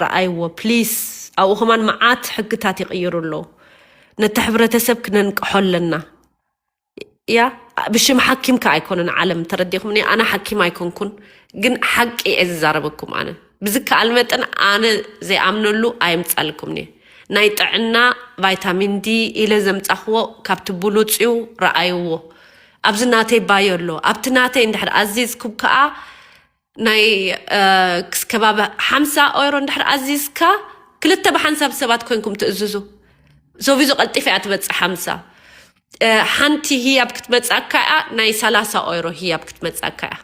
ረኣይዎ ፕሊስ። ኣብኡ ከማን መዓት ሕግታት ይቕይሩ ኣለዉ። ነቲ ሕብረተሰብ ክነንቅሖ ኣለና። ያ ብሽም ሓኪም ከ ኣይኮነን ዓለም፣ ተረዲኹምኒ? ኣነ ሓኪም ኣይኮንኩን፣ ግን ሓቂ እየ ዝዛረበኩም። ኣነ ብዝከኣል መጠን ኣነ ዘይኣምነሉ ኣይምጻልኩምኒ። ናይ ጥዕና ቫይታሚን ዲ ኢለ ዘምጻኽዎ ካብቲ ብሉጽ እዩ፣ ረኣይዎ። ኣብዚ ናተይ ባዮ ኣሎ። ኣብቲ ናተይ እንድሕር ኣዚዝኩም ከኣ ናይ እ፣ ክስ ከባቢ ሓምሳ ኦይሮ እንድሕር ኣዚዝካ ክልተ ብሓንሳብ ሰባት ኮይንኩም ትእዝዙ። ሶቪዙ ቀልጢፍ እያ ትመጽእ ሓምሳ። እ፣ ሓንቲ ህያብ ክትመጽኣካ እያ፣ ናይ ሰላሳ ኦይሮ ህያብ ክትመጽኣካ እያ።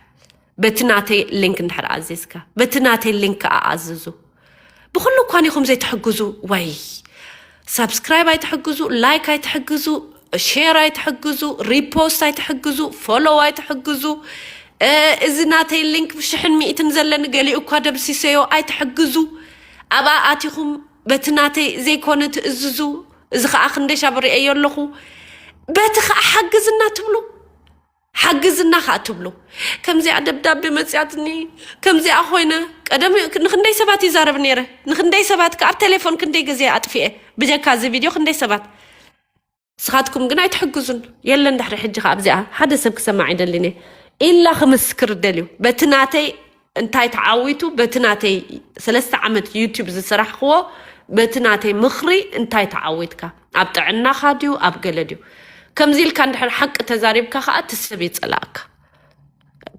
በቲ ናተይ ሊንክ እንድሕር ኣዚዝካ፣ በቲ ናተይ ሊንክ ከኣ ኣዝዙ። ብኹሉ እኳን ኢኹም ዘይትሕግዙ። ወይ ሳብስክራይብ ኣይትሕግዙ፣ ላይክ ኣይትሕግዙ፣ ሼር ኣይትሕግዙ፣ ሪፖስት ኣይትሕግዙ፣ ፎሎው ኣይትሕግዙ። እ፣ እዚ ናተይ ሊንክ ብሽሕን ሚእትን ዘለኒ ገሊኡ እኳ ደምሲሰዮ ኣይትሕግዙ። ኣብኣ ኣቲኹም በቲ ናተይ ዘይኮነ ትእዝዙ። እዚ ኸኣ ክንደይ ሻብ ርእየዮ ኣለኹ። በቲ ኸኣ ሓግዝና ትብሉ፣ ሓግዝና ኸኣ ትብሉ። ከምዚኣ ደብዳቤ መጽያትኒ፣ ከምዚኣ ኮይነ። ቀደም ንኽንደይ ሰባት ይዛረብ ነይረ። ንኽንደይ ሰባት ከኣ ኣብ ቴሌፎን ክንደይ ግዜ ኣጥፊኤ። ብጀካ እዚ ቪድዮ ክንደይ ሰባት። ንስኻትኩም ግን ኣይትሕግዙን። የለን ድሕሪ ሕጂ ከኣ ኣብዚኣ ሓደ ሰብ ክሰማዕ ይደልን እየ ኢላ ክምስክር ደልዩ። በቲ ናተይ እንታይ ተዓዊቱ፣ በቲ ናተይ ሰለስተ ዓመት ዩቲዩብ ዝሰራሕክዎ፣ በቲ ናተይ ምኽሪ እንታይ ተዓዊትካ? ኣብ ጥዕናኻ ድዩ፣ ኣብ ገለ ድዩ? ከምዚ ኢልካ እንድሕር ሓቂ ተዛሪብካ ከኣ እቲ ሰብ ይጸላእካ።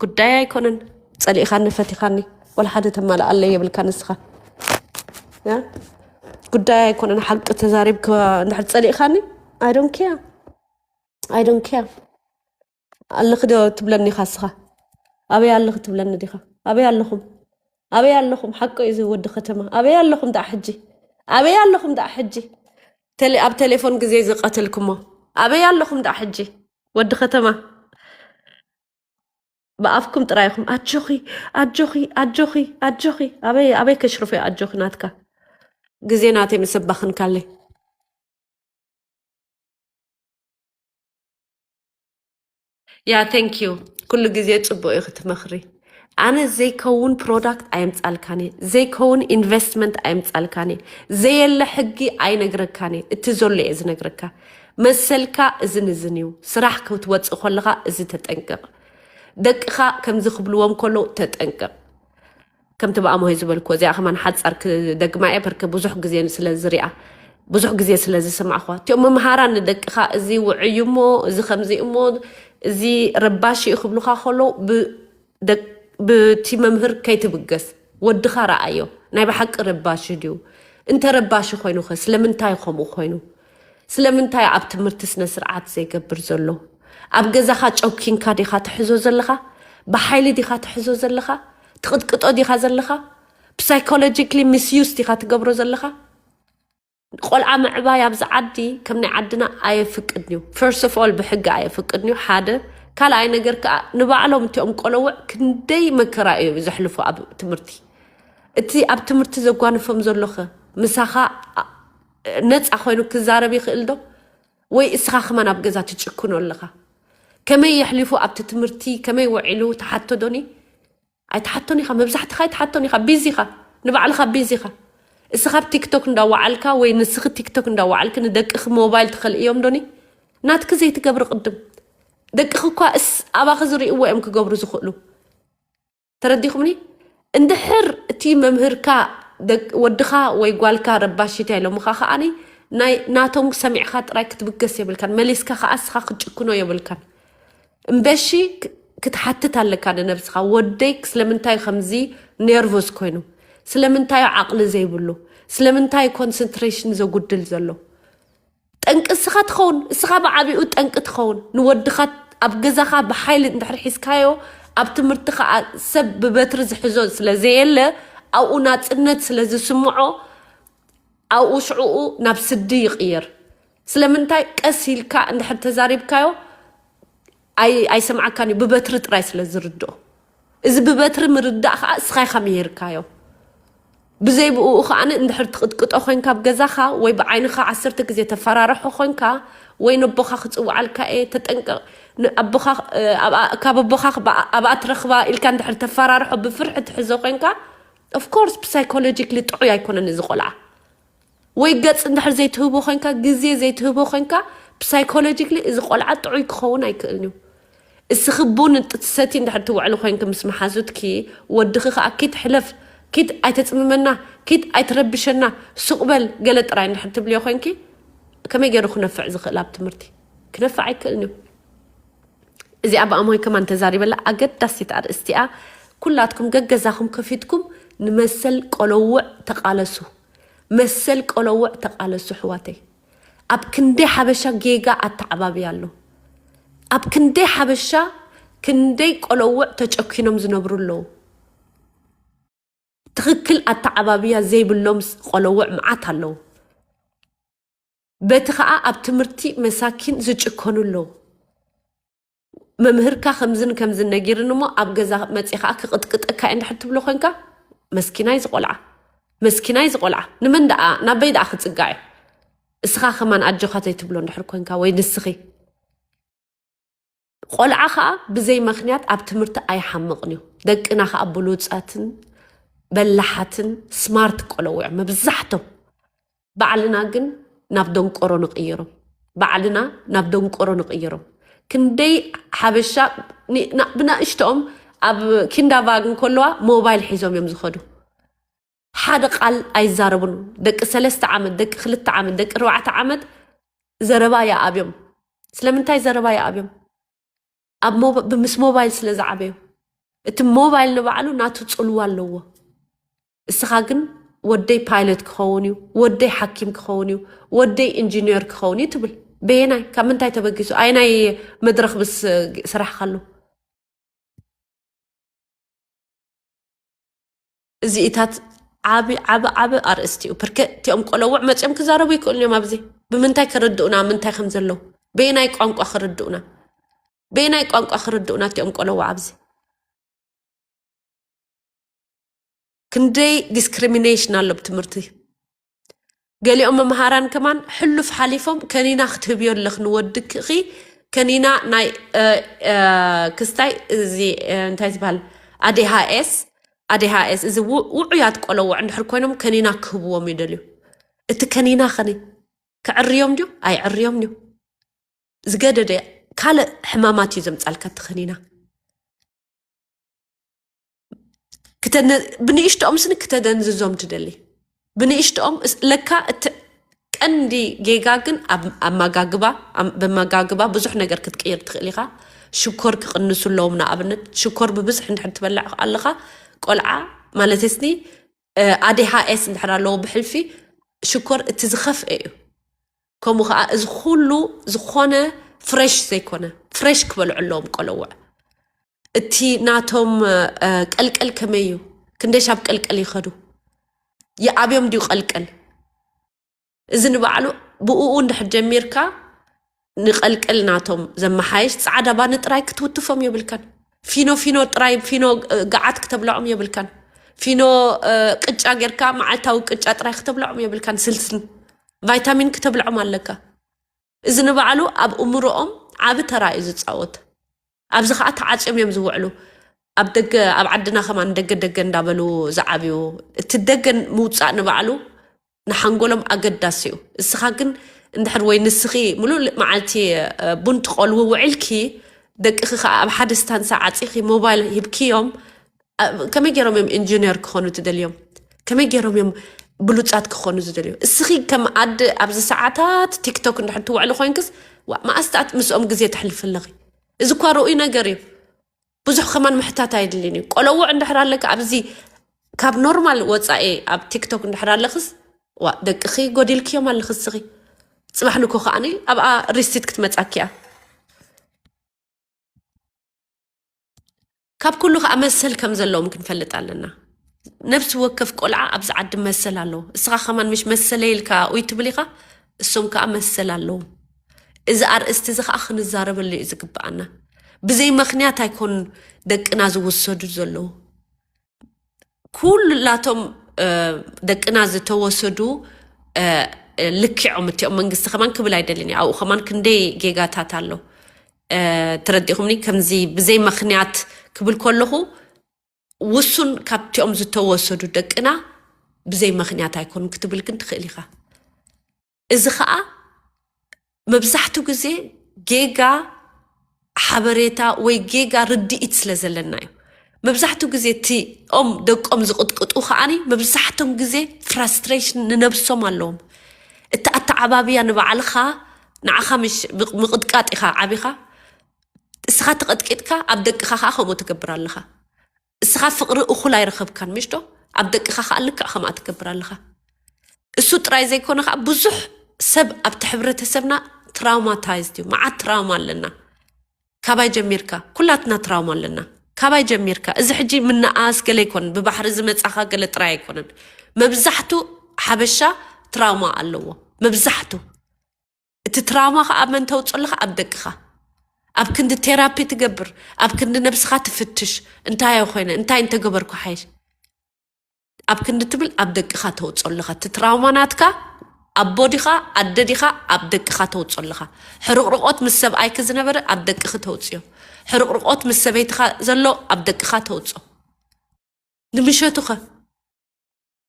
ጉዳይ ኣይኮነን። ጸሊእኻኒ፣ ፈቲኻኒ፣ ወላ ሓደ ተማልኣለይ የብልካ ንስኻ። ያ? ጉዳይ ኣይኮነን። ሓቂ ተዛሪብካ እንድሕር ጸሊእኻኒ፣ I don't care። I don't care። ኣለኺ ዶ ትብለኒ ኢኻ እስኻ? ኣበይ ኣለኺ ትብለኒ ዲኻ? ኣበይ ኣለኹም? ኣበይ ኣለኹም? ሓቂ እዩ እዚ ወዲ ከተማ። ኣበይ ኣለኹም ደኣ ሕጂ? ኣበይ ኣለኹም ደኣ ሕጂ? ተሌ-፣ ኣብ ቴሌፎን ግዜ ዝቐተልኩሞ። ኣበይ ኣለኹም ደኣ ሕጂ? ወዲ ከተማ። ብኣፍኩም ጥራይ ኢኹም ኣጆኺ፣ ኣጆኺ፣ ኣጆኺ፣ ኣጆኺ። ኣበይ፣ ኣበይ ከሽርፎ እዩ ኣጆኺ ናትካ? ግዜ ናተይ ምስ ኣባኽንካለይ። ያ፣ thank you። ኩሉ ግዜ ጽቡቕ ኢኺ ትመኽሪ። ኣነ ዘይከውን ፕሮዳክት ኣየምጻልካን እየ፣ ዘይከውን ኢንቨስትመንት ኣየምጻልካን እየ፣ ዘየለ ሕጊ ኣይነግረካን እየ። እቲ ዘሎ እየ ዝነግረካ። መሰልካ እዝን እዝን እዩ። ስራሕ ክትወጽእ ከለኻ እዚ ተጠንቀቕ። ደቅኻ ከምዚ ክብልዎም ከለዉ ተጠንቀቕ። ከምቲ ብኣሞይ ዝበልክዎ፣ እዚኣ ከማን ሓጻር ክደግማ እየ፣ በርከ ብዙሕ ግዜ ስለ ዝሪኣ፣ ብዙሕ ግዜ ስለ ዝሰማዕኳ። እቲኦም መምሃራን ንደቅኻ፣ "እዚ ውዑይ እሞ፣ እዚ ከምዚ እሞ፣ እዚ ረባሺ እዩ" ክብሉኻ ከለዉ፣ ብ-፣ ደቅ-፣ ብቲ መምህር ከይትብገስ፣ ወድኻ ረኣዮ፣ ናይ ብሓቂ ረባሺ ድዩ? እንተ ረባሺ ኮይኑኸ፣ ስለምንታይ ከምኡ ኮይኑ? ስለምንታይ ኣብ ትምህርቲ ስነ ስርዓት ዘይገብር ዘሎ? ኣብ ገዛኻ ጨኪንካ ዲኻ ትሕዞ ዘለኻ? ብሓይሊ ዲኻ ትሕዞ ዘለኻ? ትቕጥቅጦ ዲኻ ዘለኻ? ብሳይኮሎጂካሊ ሚስዩስ ዲኻ ትገብሮ ዘለኻ? ቆልዓ ምዕባይ ኣብዚ ዓዲ ከም ናይ ዓድና ኣየፍቅድን እዩ። ፈርስት ኦፍ ኦል ብሕጊ ኣየፍቅድን እዩ፣ ሓደ። ካልኣይ ነገር ከኣ ንባዕሎም እቲኦም ቆለውዕ ክንደይ መከራ እዩ ዘሕልፉ ኣብ ትምህርቲ። እቲ ኣብ ትምህርቲ ዘጓንፎም ዘሎኸ ምሳኻ ኣ-፣ ነጻ ኮይኑ ክዛረብ ይኽእል ዶ? ወይ እስኻ ከማን ኣብ ገዛ ትጭክኖ ኣለኻ? ከመይ የሕሊፉ ኣብቲ ትምህርቲ፣ ከመይ ውዒሉ ትሓቶ ዶኒ? ኣይትሓቶን ኢኻ፣ መብዛሕትኻ ኣይትሓቶን ኢኻ፣ ቢዚ ኢኻ፣ ንባዕልኻ ቢዚ ኢኻ። እስኻ ኣብ ቲክቶክ እንዳወዓልካ ወይ ንስኺ ቲክቶክ እንዳወዓልኪ ንደቅኺ ሞባይል ትኸልእዮም ዶኒ? ናትኪ ዘይትገብሪ ቅድም። ደቅኺ እኳ እስ-፣ ኣባኺ ዝርእይዎ እዮም ክገብሩ ዝኽእሉ። ተረዲኹምኒ? እንድሕር እቲ መምህርካ ደቅ-፣ ወድኻ ወይ ጓልካ ረባሺት ኢሎምኻ ከኣኒ ናይ ናቶም ሰሚዕኻ ጥራይ ክትብገስ የብልካን። መሊስካ ከኣ እስኻ ክትጭክኖ የብልካን። እምበሺ ክ-፣ ክትሓትት ኣለካ ንነብስኻ። ወደይ ስለምንታይ ከምዚ ኔርቮስ ኮይኑ? ስለምንታይ ዓቕሊ ዘይብሉ? ስለምንታይ ኮንሰንትሬሽን ዘጉድል ዘሎ? ጠንቂ እስኻ ትኸውን። እስኻ ብዓቢኡ ጠንቂ ትኸውን። ንወድኻ ኣብ ገዛኻ ብሓይሊ እንድሕር ሒዝካዮ፣ ኣብ ትምህርቲ ኸኣ ሰብ ብበትሪ ዝሕዞ ስለ ዘየለ፣ ኣብኡ ናጽነት ስለ ዝስምዖ፣ ኣብኡ ሽዕኡ ናብ ስዲ ይቕየር። ስለምንታይ? ቀስ ኢልካ እንድሕር ተዛሪብካዮ፣ ኣይ-፣ ኣይሰምዓካን እዩ፣ ብበትሪ ጥራይ ስለ ዝርድኦ። እዚ ብበትሪ ምርዳእ ኸኣ እስኻ ኢኻ ምሂርካዮ። ብዘይ ብኡ ኸኣ እንድሕር ትቕጥቅጦ ኾይንካ ኣብ ገዛኻ፣ ወይ ብዓይንኻ ዓሰርተ ግዜ ተፈራርሖ ኾይንካ፣ ወይ ነቦኻ ክጽውዓልካ እየ፣ ተጠንቀቕ፣ ንኣቦኻ፣ እ፣ ኣብኣ፣ ካብ ኣቦኻ ክበ-፣ ኣብኣ ትረኽባ ኢልካ እንድሕር ተፈራርሖ፣ ብፍርሒ ትሕዞ ኾይንካ፣ Of course psychologically ጥዑይ ኣይኮነን እዚ ቆልዓ። ወይ ገጽ እንድሕር ዘይትህቦ ኮይንካ፣ ግዜ ዘይትህቦ ኮይንካ፣ psychologically እዚ ቆልዓ ጥዑይ ክኸውን ኣይክእልን እዩ። እስኺ ቡን ትሰቲ እንድሕር ትውዕሊ ኮይንኪ ምስ መሓዙትኪ፣ ወድኺ ከኣ ኪድ ሕለፍ፣ ኪድ ኣይተጽምመና፣ ኪድ ኣይትረብሸና፣ ሱቕ በል ገለ ጥራይ እንድሕር ትብልዮ ኮይንኪ፣ ከመይ ገይሩ ክነፍዕ ዝኽእል ኣብ ትምህርቲ? ክነፍዕ ኣይክእልን እዩ። እዚኣ ብኣሞይ ከማን ተዛሪበላ ኣገዳሲት ኣርእስቲኣ። ኩላትኩም ገገዛኹም ከፊትኩም ንመሰል ቆለውዕ ተቓለሱ። መሰል ቆለውዕ ተቓለሱ ኣሕዋተይ። ኣብ ክንደይ ሓበሻ ጌጋ ኣተዓባብያ ኣሎ። ኣብ ክንደይ ሓበሻ ክንደይ ቆለውዕ ተጨኪኖም ዝነብሩ ኣለዉ። ትኽክል ኣተዓባብያ ዘይብሎም ስ-፣ ቆለውዕ መዓት ኣለዉ። በቲ ኸኣ ኣብ ትምህርቲ መሳኪን ዝጭከኑ ኣለዉ። መምህርካ ከምዝን ከምዝን ነጊርኒ እሞ ኣብ ገዛ መጺእ ኸኣ ክቕጥቅጠካ እየ እንድሕር ትብሎ ኮንካ፣ መስኪናይ ዝቖልዓ፣ መስኪናይ ዝቖልዓ፣ ንመን ደኣ፣ ናበይ ደኣ ክጽጋዕ እዩ? እስኻ ከማን ኣጆኻ ዘይትብሎ እንድሕር ኮንካ ወይ ንስኺ። ቆልዓ ኸኣ ብዘይ ምኽንያት ኣብ ትምህርቲ ኣይሓምቕን እዩ። ደቅና ኸኣ ብሉጻትን በላሓትን ስማርት ቆለውዕ መብዛሕቶም። ባዕልና ግን ናብ ደንቆሮ ንቕይሮም። ባዕልና ናብ ደንቆሮ ንቕይሮም። ክንደይ ሓበሻ ኒ-፣ ና-፣ ብናእሽተኦም ኣብ ኪንዳቫግን ከለዋ ሞባይል ሒዞም እዮም ዝኸዱ። ሓደ ቃል ኣይዛረቡን። ደቂ ሰለስተ ዓመት፣ ደቂ ክልተ ዓመት፣ ደቂ ኣርባዕተ ዓመት ዘረባ ይኣብዮም። ስለምንታይ ዘረባ ይኣብዮም? ኣብ ሞባ-፣ ብምስ ሞባይል ስለ ዝዓበዩ። እቲ ሞባይል ንባዕሉ ናቱ ጽልዋ ኣለዎ። እስኻ ግን ወደይ ፓይለት ክኸውን እዩ፣ ወደይ ሓኪም ክኸውን እዩ፣ ወደይ ኢንጂነር ክኸውን እዩ ትብል። በየናይ? ካብ ምንታይ ተበጊሱ? ኣየናይ መድረኽ ምስ ስራሕካ ኣሎ? እዚኢታት ዓቢ፣ ዓቢ፣ ዓቢ ኣርእስቲ እዩ። ፕርኬ እቲኦም ቆለውዕ መጺኦም ክዛረቡ ይክእሉ እዮም ኣብዚ። ብምንታይ ክርድኡና፣ ምንታይ ከም ዘለዉ? በየናይ ቋንቋ ክርድኡና? በየናይ ቋንቋ ክርድኡና እቲኦም ቆለውዕ ኣብዚ? ክንደይ ዲስክሪሚኔሽን ኣሎ ብትምህርቲ። ገሊኦም መምሃራን ከማን ሕሉፍ ሓሊፎም ከኒና ክትህብዮ ኣለኽ ንወድኪ፣ ከኒና ናይ፣ እ፣ እ፣ ክስታይ እዚ፣ እ፣ እንታይ ዝበሃል? ኣዴሃኤስ፣ ኣዴሃኤስ፣ እዚ ው-፣ ውዑያት ቆለውዕ እንድሕር ኮይኖም ከኒና ክህብዎም ይደልዩ። እቲ ከኒና ኸኒ ክዕርዮም ድዩ? ኣይዕርዮም ድዩ? ዝገደደ ካልእ ሕማማት እዩ ዘምጻልካ እቲ ከኒና። ክተነ-፣ ብንእሽቶኦም ስኒ ክተደንዝዞም ትደሊ። ብንእሽቶኦም እስ-፣ ለካ እቲ ቀንዲ ጌጋ ግን ኣብ ኣመጋግባ፣ ኣብ፣ ብኣመጋግባ ብዙሕ ነገር ክትቅይር ትኽእል ኢኻ። ሽኮር ክቕንሱ ኣለዎም። ንኣብነት ሽኮር ብብዝሒ እንድሕር ትበልዕ ኣለኻ፣ ቆልዓ ማለተስኒ፣ እ፣ ኣዴሃኤስ እንድሕር ኣለዎ ብሕልፊ ሽኮር እቲ ዝኸፍኤ እዩ። ከምኡ ኸዓ እዚ ኩሉ ዝኾነ ፍሬሽ ዘይኮነ፣ ፍሬሽ ክበልዑ ኣለዎም ቆለውዕ። እቲ ናቶም፣ እ፣ ቀልቀል ከመይ እዩ? ክንደይ ሻብ ቀልቀል ይኸዱ? ይኣብዮም ድዩ ቀልቀል? እዚ ንባዕሉ ብእኡ እንድሕር ጀሚርካ ንቐልቀል ናቶም ዘመሓየሽ ጻዕዳ ባኒ ጥራይ ክትውትፎም የብልካን። ፊኖ ፊኖ ጥራይ፣ ፊኖ፣ እ፣ ገዓት ክተብልዖም የብልካን። ፊኖ፣ እ፣ ቅጫ ጌርካ መዓልታዊ ቅጫ ጥራይ ክተብልዖም የብልካን። ስልስን ቫይታሚን ክተብልዖም ኣለካ። እዚ ንባዕሉ ኣብ እምሮኦም ዓቢ ተራ እዩ ዝጻወት። ኣብዚ ኸኣ ተዓጽዮም እዮም ዝውዕሉ። ኣብ ደገ፣ ኣብ ዓድና ከማን ደገ ደገ እንዳበሉ ዝዓብዩ። እቲ ደገ ምውጻእ ንባዕሉ ንሓንጎሎም ኣገዳሲ እዩ። እስኻ ግን እንድሕር ወይ ንስኺ ምሉእ መዓልቲ፣ እ፣ ቡን ትቆልዊ ውዒልኪ፣ ደቅኺ ኸኣ ኣብ ሓደ ስታንሳ ዓጺኺ ሞባይል ሂብክዮም፣ እ፣ ከመይ ገይሮም እዮም ኢንጂነር ክኾኑ ትደልዮም? ከመይ ገይሮም እዮም ብሉጻት ክኾኑ ዝደልዩ? እስኺ ከም ኣደ ኣብዚ ሰዓታት ቲክቶክ እንድሕር ትውዕሊ ኮይንክስ፣ ዋ፣ መኣስታት ምስኦም ግዜ ተሕልፊ ኣለኺ? እዚ እኳ ርኡይ ነገር እዩ። ብዙሕ ከማን ምሕታት ኣይድልን እዩ። ቆለውዕ እንድሕር ኣለካ ኣብዚ ካብ ኖርማል ወጻኢ ኣብ ቲክቶክ እንድሕር ኣለኽስ፣ ዋ፣ ደቅኺ ጎዲልክዮም ኣለኺ እስኺ። ጽባሕ ንግሆ ከዓኒ ኣብኣ ሪሲት ክትመጻኪ እያ። ካብ ኩሉ ከኣ መሰል ከም ዘለዎም ክንፈልጥ ኣለና። ነፍሲ ወከፍ ቆልዓ ኣብዚ ዓዲ መሰል ኣለዎ። እስኻ ከማን ምሽ መሰለይ ኢልካ ኡይ ትብል ኢኻ፣ እሶም ከኣ መሰል ኣለዎም። እዚ ኣርእስቲ እዚ ከኣ ክንዛረበሉ እዩ ዝግብኣና። ብዘይ ምኽንያት ኣይኮኑን ደቅና ዝውሰዱ ዘለዉ። ኩላቶም፣ እ፣ ደቅና ዝተወሰዱ፣ እ፣ እ፣ ልኪዖም እቲኦም መንግስቲ ከማን ክብል ኣይደልን እየ። ኣብኡ ከማን ክንደይ ጌጋታት ኣሎ። እ፣ ተረዲእኹምኒ? ከምዚ ብዘይ ምኽንያት ክብል ከለኹ ውሱን ካብቲኦም ዝተወሰዱ ደቅና ብዘይ ምኽንያት ኣይኮኑን ክትብል ግን ትኽእል ኢኻ። እዚ ኸኣ መብዛሕትኡ ግዜ ጌጋ ሓበሬታ ወይ ጌጋ ርድኢት ስለ ዘለና እዩ። መብዛሕትኡ ግዜ እቲኦም ደቆም ዝቕጥቅጡ ከዓኒ መብዛሕቶም ግዜ ፍራስትሬሽን ንነብሶም ኣለዎም። እቲ ኣተዓባብያ ንባዕልኻ ንዓኻ ምሽ ምቕ- ምቕጥቃጥ ኢኻ ዓቢኻ እስኻ ተቐጥቂጥካ ኣብ ደቅኻ ከዓ ከምኡ ትገብር ኣለኻ። እስኻ ፍቕሪ እኹል ኣይረኸብካን ምሽዶ ኣብ ደቅኻ ከዓ ልክዕ ከምኣ ትገብር ኣለኻ። እሱ ጥራይ ዘይኮነ ከዓ ብዙሕ ሰብ ኣብቲ ሕብረተሰብና ትራውማታይዝድ እዩ። መዓት ትራውማ ኣለና። ካባይ ጀሚርካ ኩላትና ትራውማ ኣለና። ካባይ ጀሚርካ እዚ ሕጂ ምንኣስ ገለ ኣይኮነን፣ ብባሕሪ ዝመጻኻ ገለ ጥራይ ኣይኮነን። መብዛሕቱ ሓበሻ ትራውማ ኣለዎ። መብዛሕቱ እቲ ትራውማ ከዓ መን ተውፅኦ ኣለኻ? ኣብ ደቅኻ። ኣብ ክንዲ ቴራፒ ትገብር፣ ኣብ ክንዲ ነብስኻ ትፍትሽ፣ እንታይ ኮይነ እንታይ እንተገበርኩ ሓይሽ ኣብ ክንዲ ትብል ኣብ ደቅኻ ተውፅኦ ኣለኻ። እቲ ትራውማ ናትካ ኣቦ ዲኻ ኣደ ዲኻ ኣብ ደቅኻ ተውፅኦ ኣለኻ። ሕርቕርቆት ምስ ሰብኣይኪ ዝነበረ ኣብ ደቅኺ ተውፅዮ። ሕርቕርቆት ምስ ሰበይትኻ ዘሎ ኣብ ደቅኻ ተውፅኦ። ንምሸቱ ኸ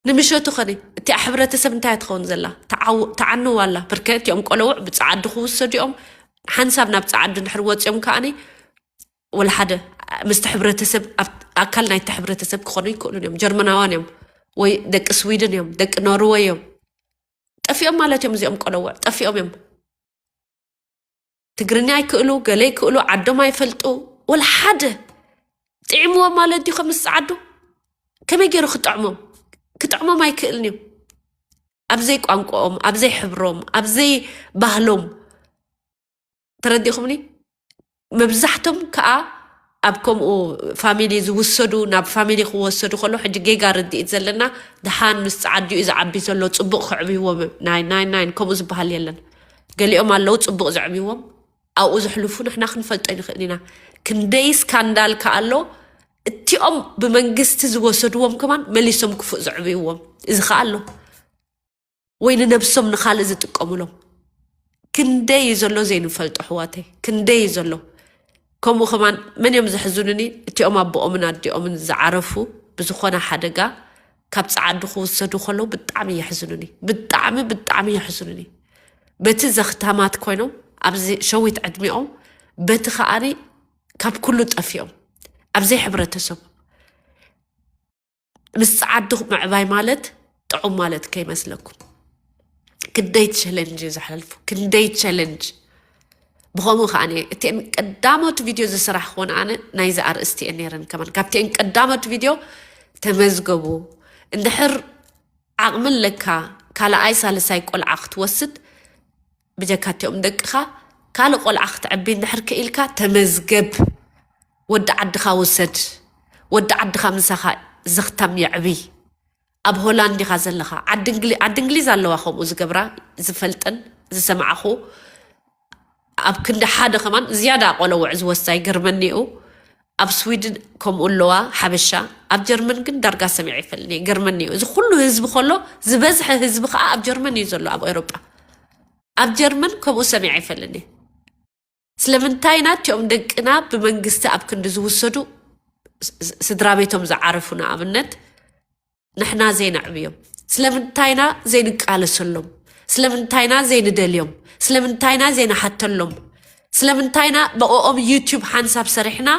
ንምሸቱ ኸኒ እቲኣ ሕብረተሰብ እንታይ ትኸውን ዘላ? ተዓው- ተዓንዋ ኣላ። ብርከ እቲኦም ቆለውዕ ብፀዓዱ ክውሰዱ እዮም። ሓንሳብ ናብ ፀዓዱ እንድሕር ወፂኦም ከዓኒ ወላ ሓደ ምስቲ ሕብረተሰብ ኣብ- ኣካል ናይቲ ሕብረተሰብ ክኾኑ ይክእሉን እዮም። ጀርመናውያን እዮም ወይ ደቂ ስዊድን እዮም ደቂ ኖርወይ እዮም። ጠፊኦም ማለት እዮም። እዚኦም ቆለውዕ ጠፊኦም እዮም። ትግርኛ ይክእሉ ገለ ይክእሉ ዓዶም ኣይፈልጡ። ወላ ሓደ ጥዕምዎም ማለት ድዩ ከምስ ፀዓዱ? ከመይ ገይሩ ክጥዕሞም? ክጥዕሞም ኣይክእልን እዩ። ኣብዘይ ቋንቋኦም ኣብዘይ ሕብሮም ኣብዘይ ባህሎም ተረዲኹምኒ። መብዛሕቶም ከዓ ኣብ ከምኡ ፋሚሊ ዝውሰዱ ናብ ፋሚሊ ክወሰዱ ከሎ ሕጂ ጌጋ ርድኢት ዘለና ድሓን ምስ ፀዓዲኡ ዝዓቢ ዘሎ ፅቡቅ ክዕብይዎም ናይ ናይ ናይ ከምኡ ዝበሃል የለን። ገሊኦም ኣለዉ ፅቡቅ ዘዕብይዎም ኣብኡ ዝሕልፉ ንሕና ክንፈልጦ ይንኽእል ኢና። ክንደይ ስካንዳል ከኣሎ እቲኦም ብመንግስቲ ዝወሰድዎም ከማን መሊሶም ክፉእ ዘዕብይዎም እዚ ከኣ ኣሎ። ወይ ንነብሶም ንኻልእ ዝጥቀሙሎም ክንደይ እዩ ዘሎ ዘይንፈልጦ ኣሕዋተይ፣ ክንደይ እዩ ዘሎ። ከምኡ ከማን መን እዮም ዘሕዝኑኒ? እቲኦም ኣቦኦምን ኣዲኦምን ዝዓረፉ ብዝኾነ ሓደጋ ካብ ፃዓዱ ክውሰዱ ከለዉ ብጣዕሚ የሕዝኑኒ፣ ብጣዕሚ ብጣዕሚ የሕዝኑኒ። በቲ ዘኽታማት ኮይኖም ኣብዚ ሸዊት ዕድሚኦም በቲ ከዓኒ ካብ ኩሉ ጠፊኦም ኣብዘይ ሕብረተሰብ ምስ ፃዓዱ ምዕባይ ማለት ጥዑም ማለት ከይመስለኩም። ክንደይ ቸለንጅ እዩ ዝሓልፉ ክንደይ ቸለንጅ። ብኸምኡ ከዓ እቲአን ቀዳሞት ቪድዮ ዝስራሕ ክኾነ ኣነ ናይዚ ኣርእስቲ እየን ነይረን ከማን ካብቲአን ቀዳሞት ቪድዮ ተመዝገቡ። እንድሕር ዓቕሚ ኣለካ ካልኣይ ሳልሳይ ቆልዓ ክትወስድ ብጀካ እቲኦም ደቅኻ ካልእ ቆልዓ ክትዕቢ እንድሕር ክኢልካ ተመዝገብ። ወዲ ዓድኻ ውሰድ። ወዲ ዓድኻ ምሳኻ ዘኽታም የዕብይ። ኣብ ሆላንድ ኢኻ ዘለኻ። ዓዲ እንግሊ- ዓዲ እንግሊዝ ኣለዋ ከምኡ ዝገብራ ዝፈልጠን ዝሰማዕኹ። ኣብ ክንዲ ሓደ ከማን ዝያዳ ቆለውዕ ዝወስዳ ይገርመኒ እዩ። ኣብ ስዊድን ከምኡ ኣለዋ ሓበሻ። ኣብ ጀርመን ግን ዳርጋ ሰሚዐ ይፈልኒ ይገርመኒ እዩ። እዚ ኩሉ ህዝቢ ከሎ ዝበዝሐ ህዝቢ ከዓ ኣብ ጀርመን እዩ ዘሎ ኣብ ኤውሮጳ። ኣብ ጀርመን ከምኡ ሰሚዐ ይፈልኒ። ስለምንታይ ኢና እቲኦም ደቅና ብመንግስቲ ኣብ ክንዲ ዝውሰዱ ስ- ስ- ስድራ ቤቶም ዝዓረፉ ንኣብነት ንሕና ዘይነዕብዮም? ስለምንታይና ዘይንቃለሰሎም? ስለምንታይና ዘይንደልዮም? ስለምንታይና ዘይንሓተሎም? ስለምንታይና ብኦም ዩቲዩብ ሓንሳብ ሰሪሕና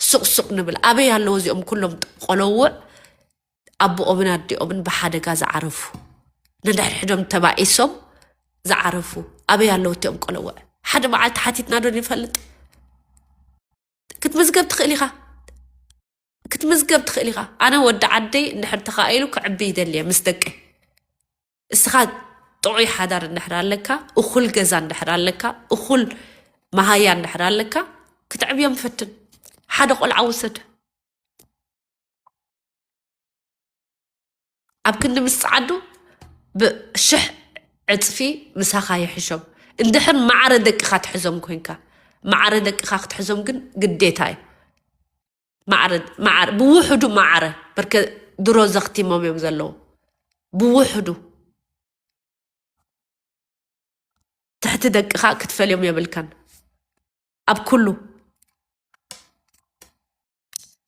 ሱቕሱቕ ንብል? ኣበይ ኣለዉ እዚኦም ኩሎም ቆለውዕ ኣቦኦምን ኣዲኦምን ብሓደጋ ዝዓረፉ ነድሕድሕዶም ተባኢሶም ዝዓረፉ ኣበይ ኣለዉ እቲኦም ቆለውዕ? ሓደ መዓልቲ ሓቲትና ዶ ንፈልጥ? ክትምዝገብ ትኽእል ኢኻ። ክትምዝገብ ትኽእል ኢኻ። ኣነ ወዲ ዓደይ እንድሕር ተኻኢሉ ክዕቢ ይደልየ ምስ ደቀይ። እስኻ ጥዑይ ሓዳር እንድሕር ኣለካ፣ እኹል ገዛ እንድሕር ኣለካ፣ እኹል መሃያ እንድሕር ኣለካ፣ ክትዕብዮም ፈትን። ሓደ ቆልዓ ውሰድ። ኣብ ክንዲ ምስ ጸዓዱ ብሽሕ ዕጽፊ ምሳኻ ይሕሾም። እንድሕር ማዕረ ደቅኻ ትሕዞም ኮንካ፣ ማዕረ ደቅኻ ክትሕዞም ግን ግዴታ እዩ። ማዕረ ማዕረ ብውሕዱ ማዕረ በርከ ድሮ ዘኽቲሞም እዮም ዘለዉ። ብውሕዱ ትሕቲ ደቅኻ ክትፈልዮም የብልካን። ኣብ ኩሉ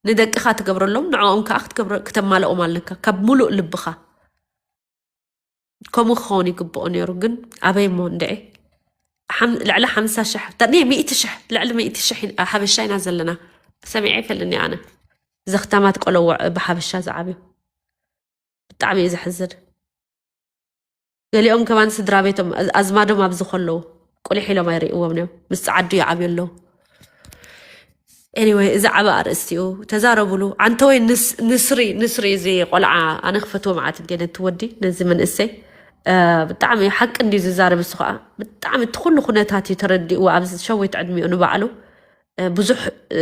ንደቅኻ ትገብረሎም፣ ንዕኦም ከዓ ክትገብረ-፣ ክተማልኦም ኣለካ ካብ ሙሉእ ልብኻ። ከምኡ ክኸውን ይግብኦ ነይሩ። ግን ኣበይ እሞ እንድዒ? ሓም-፣ ልዕሊ ሓምሳ ሽሕ፣ ተ-፣ ሚ-፣ ሚእቲ ሽሕ፣ ልዕሊ ሚእቲ ሽሕ ኢና-፣ ሓበሻ ኢና ዘለና። ሰሚዐ ኣይፈልጥን እየ ኣነ። ዘኽታማት ቆለውዕ ብሓበሻ ዝዓብዩ። ብጣዕሚ እዩ ዘሕዝን። ገሊኦም ከማን ስድራ ቤቶም፣ ኣዝ-፣ ኣዝማዶም ኣብዚ ከለዉ ቁሊሕ ኢሎም ኣይርእይዎም እዮም። ምስ ጸዓዱ ይዓብዩ ኣለዉ። ኤኒወይ፣ እዚ ዓቢ ኣርእስቲ እዩ። ተዛረቡሉ። ዓንተወይ ንስ-፣ ንስሪ፣ ንስሪ እዚ ቆልዓ ኣነ ክፈትዎ መዓት እንዴ ነቲ ወዲ፣ ነዚ መንእሰይ። እ፣ ብጣዕሚ ሓቂ እንድዩ ዝዛረብ እሱ ኸዓ። ብጣዕሚ እቲ ኩሉ ኩነታት እዩ ተረዲእዎ ኣብዚ ሸዊት ዕድሚኡ ንባዕሉ። እ፣ ብዙሕ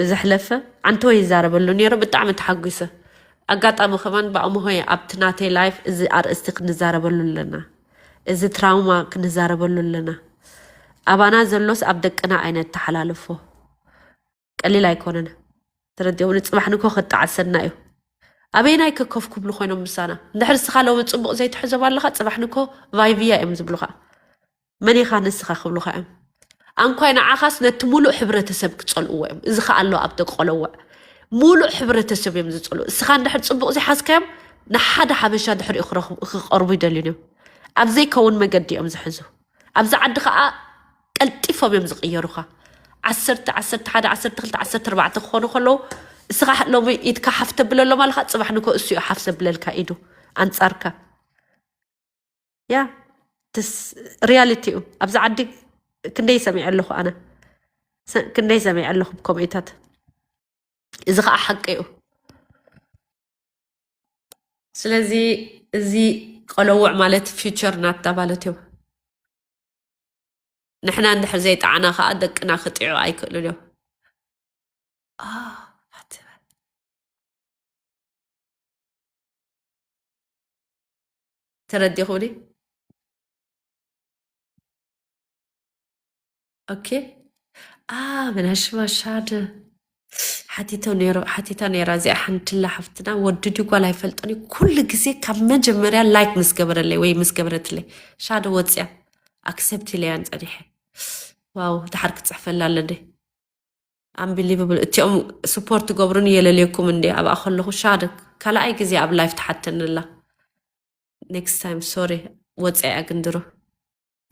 ዘሕለፈ ዓንተወይ ይዛረበሉ ነይሩ። ብጣዕሚ ተሓጒሰ። ኣጋጣሚ ከማን ብኣምሆይ ኣብቲ ናተይ ላይፍ እዚ ኣርእስቲ ክንዛረበሉ ኣለና። እዚ ትራውማ ክንዛረበሉ ኣለና። ኣባና ዘሎስ ኣብ ደቅና ኣይነተሓላልፎ። ቀሊል ኣይኮነን። ተረዲኦምኒ። ጽባሕ ንኮ ክጠዓሰና እዩ። ኣበየናይ ከ ኮፍ ክብሉ ኮይኖም ምሳና? እንድሕር እስኻ ሎሚ ጽቡቕ ዘይትሕዞም ኣለኻ፣ ጽባሕ ንኮ ቫይቪያ እዮም ዝብሉኻ። መን ኢኻ ንስኻ ክብሉኻ እዮም። ኣንኳይ ንዓኻስ ነቲ ሙሉእ ሕብረተሰብ ክጸልእዎ እዮም። እዚ ኸኣ ኣሎ ኣብ ደቂ ቆለውዕ። ሙሉእ ሕብረተሰብ እዮም ዝጸልኡ። እስኻ እንድሕር ጽቡቕ ዘይሓዝካዮም ንሓደ ሓበሻ ድሕሪኡ ክረኽቡ-፣ ክቐርቡ ይደልዩን እዮም። ኣብ ዘይከውን መገዲ እዮም ዝሕዙ። ኣብዚ ዓዲ ኸኣ ቀልጢፎም እዮም ዝቕየሩኻ። ዓሰርተ፣ ዓሰርተ ሓደ፣ ዓሰርተ ክልተ፣ ዓሰርተ ኣርባዕተ ክኾኑ ከለዉ፣ እስኻ ሎሚ ኢድካ ሓፍ ተብለሎም ኣለኻ፣ ጽባሕ ንኮ እሱ እዩ ሓፍ ዘብለልካ ኢዱ ኣንጻርካ። ያ፣ ትስ-፣ ሪያሊቲ እዩ። ኣብዚ ዓዲ ክንደይ ሰሚዐ ኣለኹ ኣነ። ሰ-፣ ክንደይ ሰሚዐ ኣለኹ ብከምኡታት። እዚ ኸኣ ሓቂ እዩ። ስለዚ እዚ ቆለውዕ ማለት ፊውቸር ናትና ማለት እዩ። ንሕና እንድሕር ዘይጠዓና ኸኣ ደቅና ክጥዕዑ ኣይክእሉን እዮም። አ፣ ኣትበል። ተረዲኹኒ? ኦኬ። አ፣ ብናሽማ ሻደ ሓቲቶ ነይሩ፣ ሓቲታ ነይራ እዚኣ ሓንትላ ሓፍትና። ወዲ ድዩ ጓል ኣይፈልጦን እዩ። ኩሉ ግዜ ካብ መጀመርያ ላይክ ምስ ገበረለይ ወይ ምስ ገበረትለይ፣ ሻደ ወፅያ ኣክሰፕት ኢለያን ጸኒሐ። ዋው፣ ድሓር ክጽሕፈላ ኣለኒ። ኣምቢሊቨብል። እቲኦም ስፖርት ትገብሩን የለልየኩም እንዴ? ኣብኣ ከለኹ ሻደ ካልኣይ ግዜ ኣብ ላይፍ ትሓተኒ ኣላ። ኔክስት ታይም ሶሪ፣ ወፂኣ እያ ግን ድሮ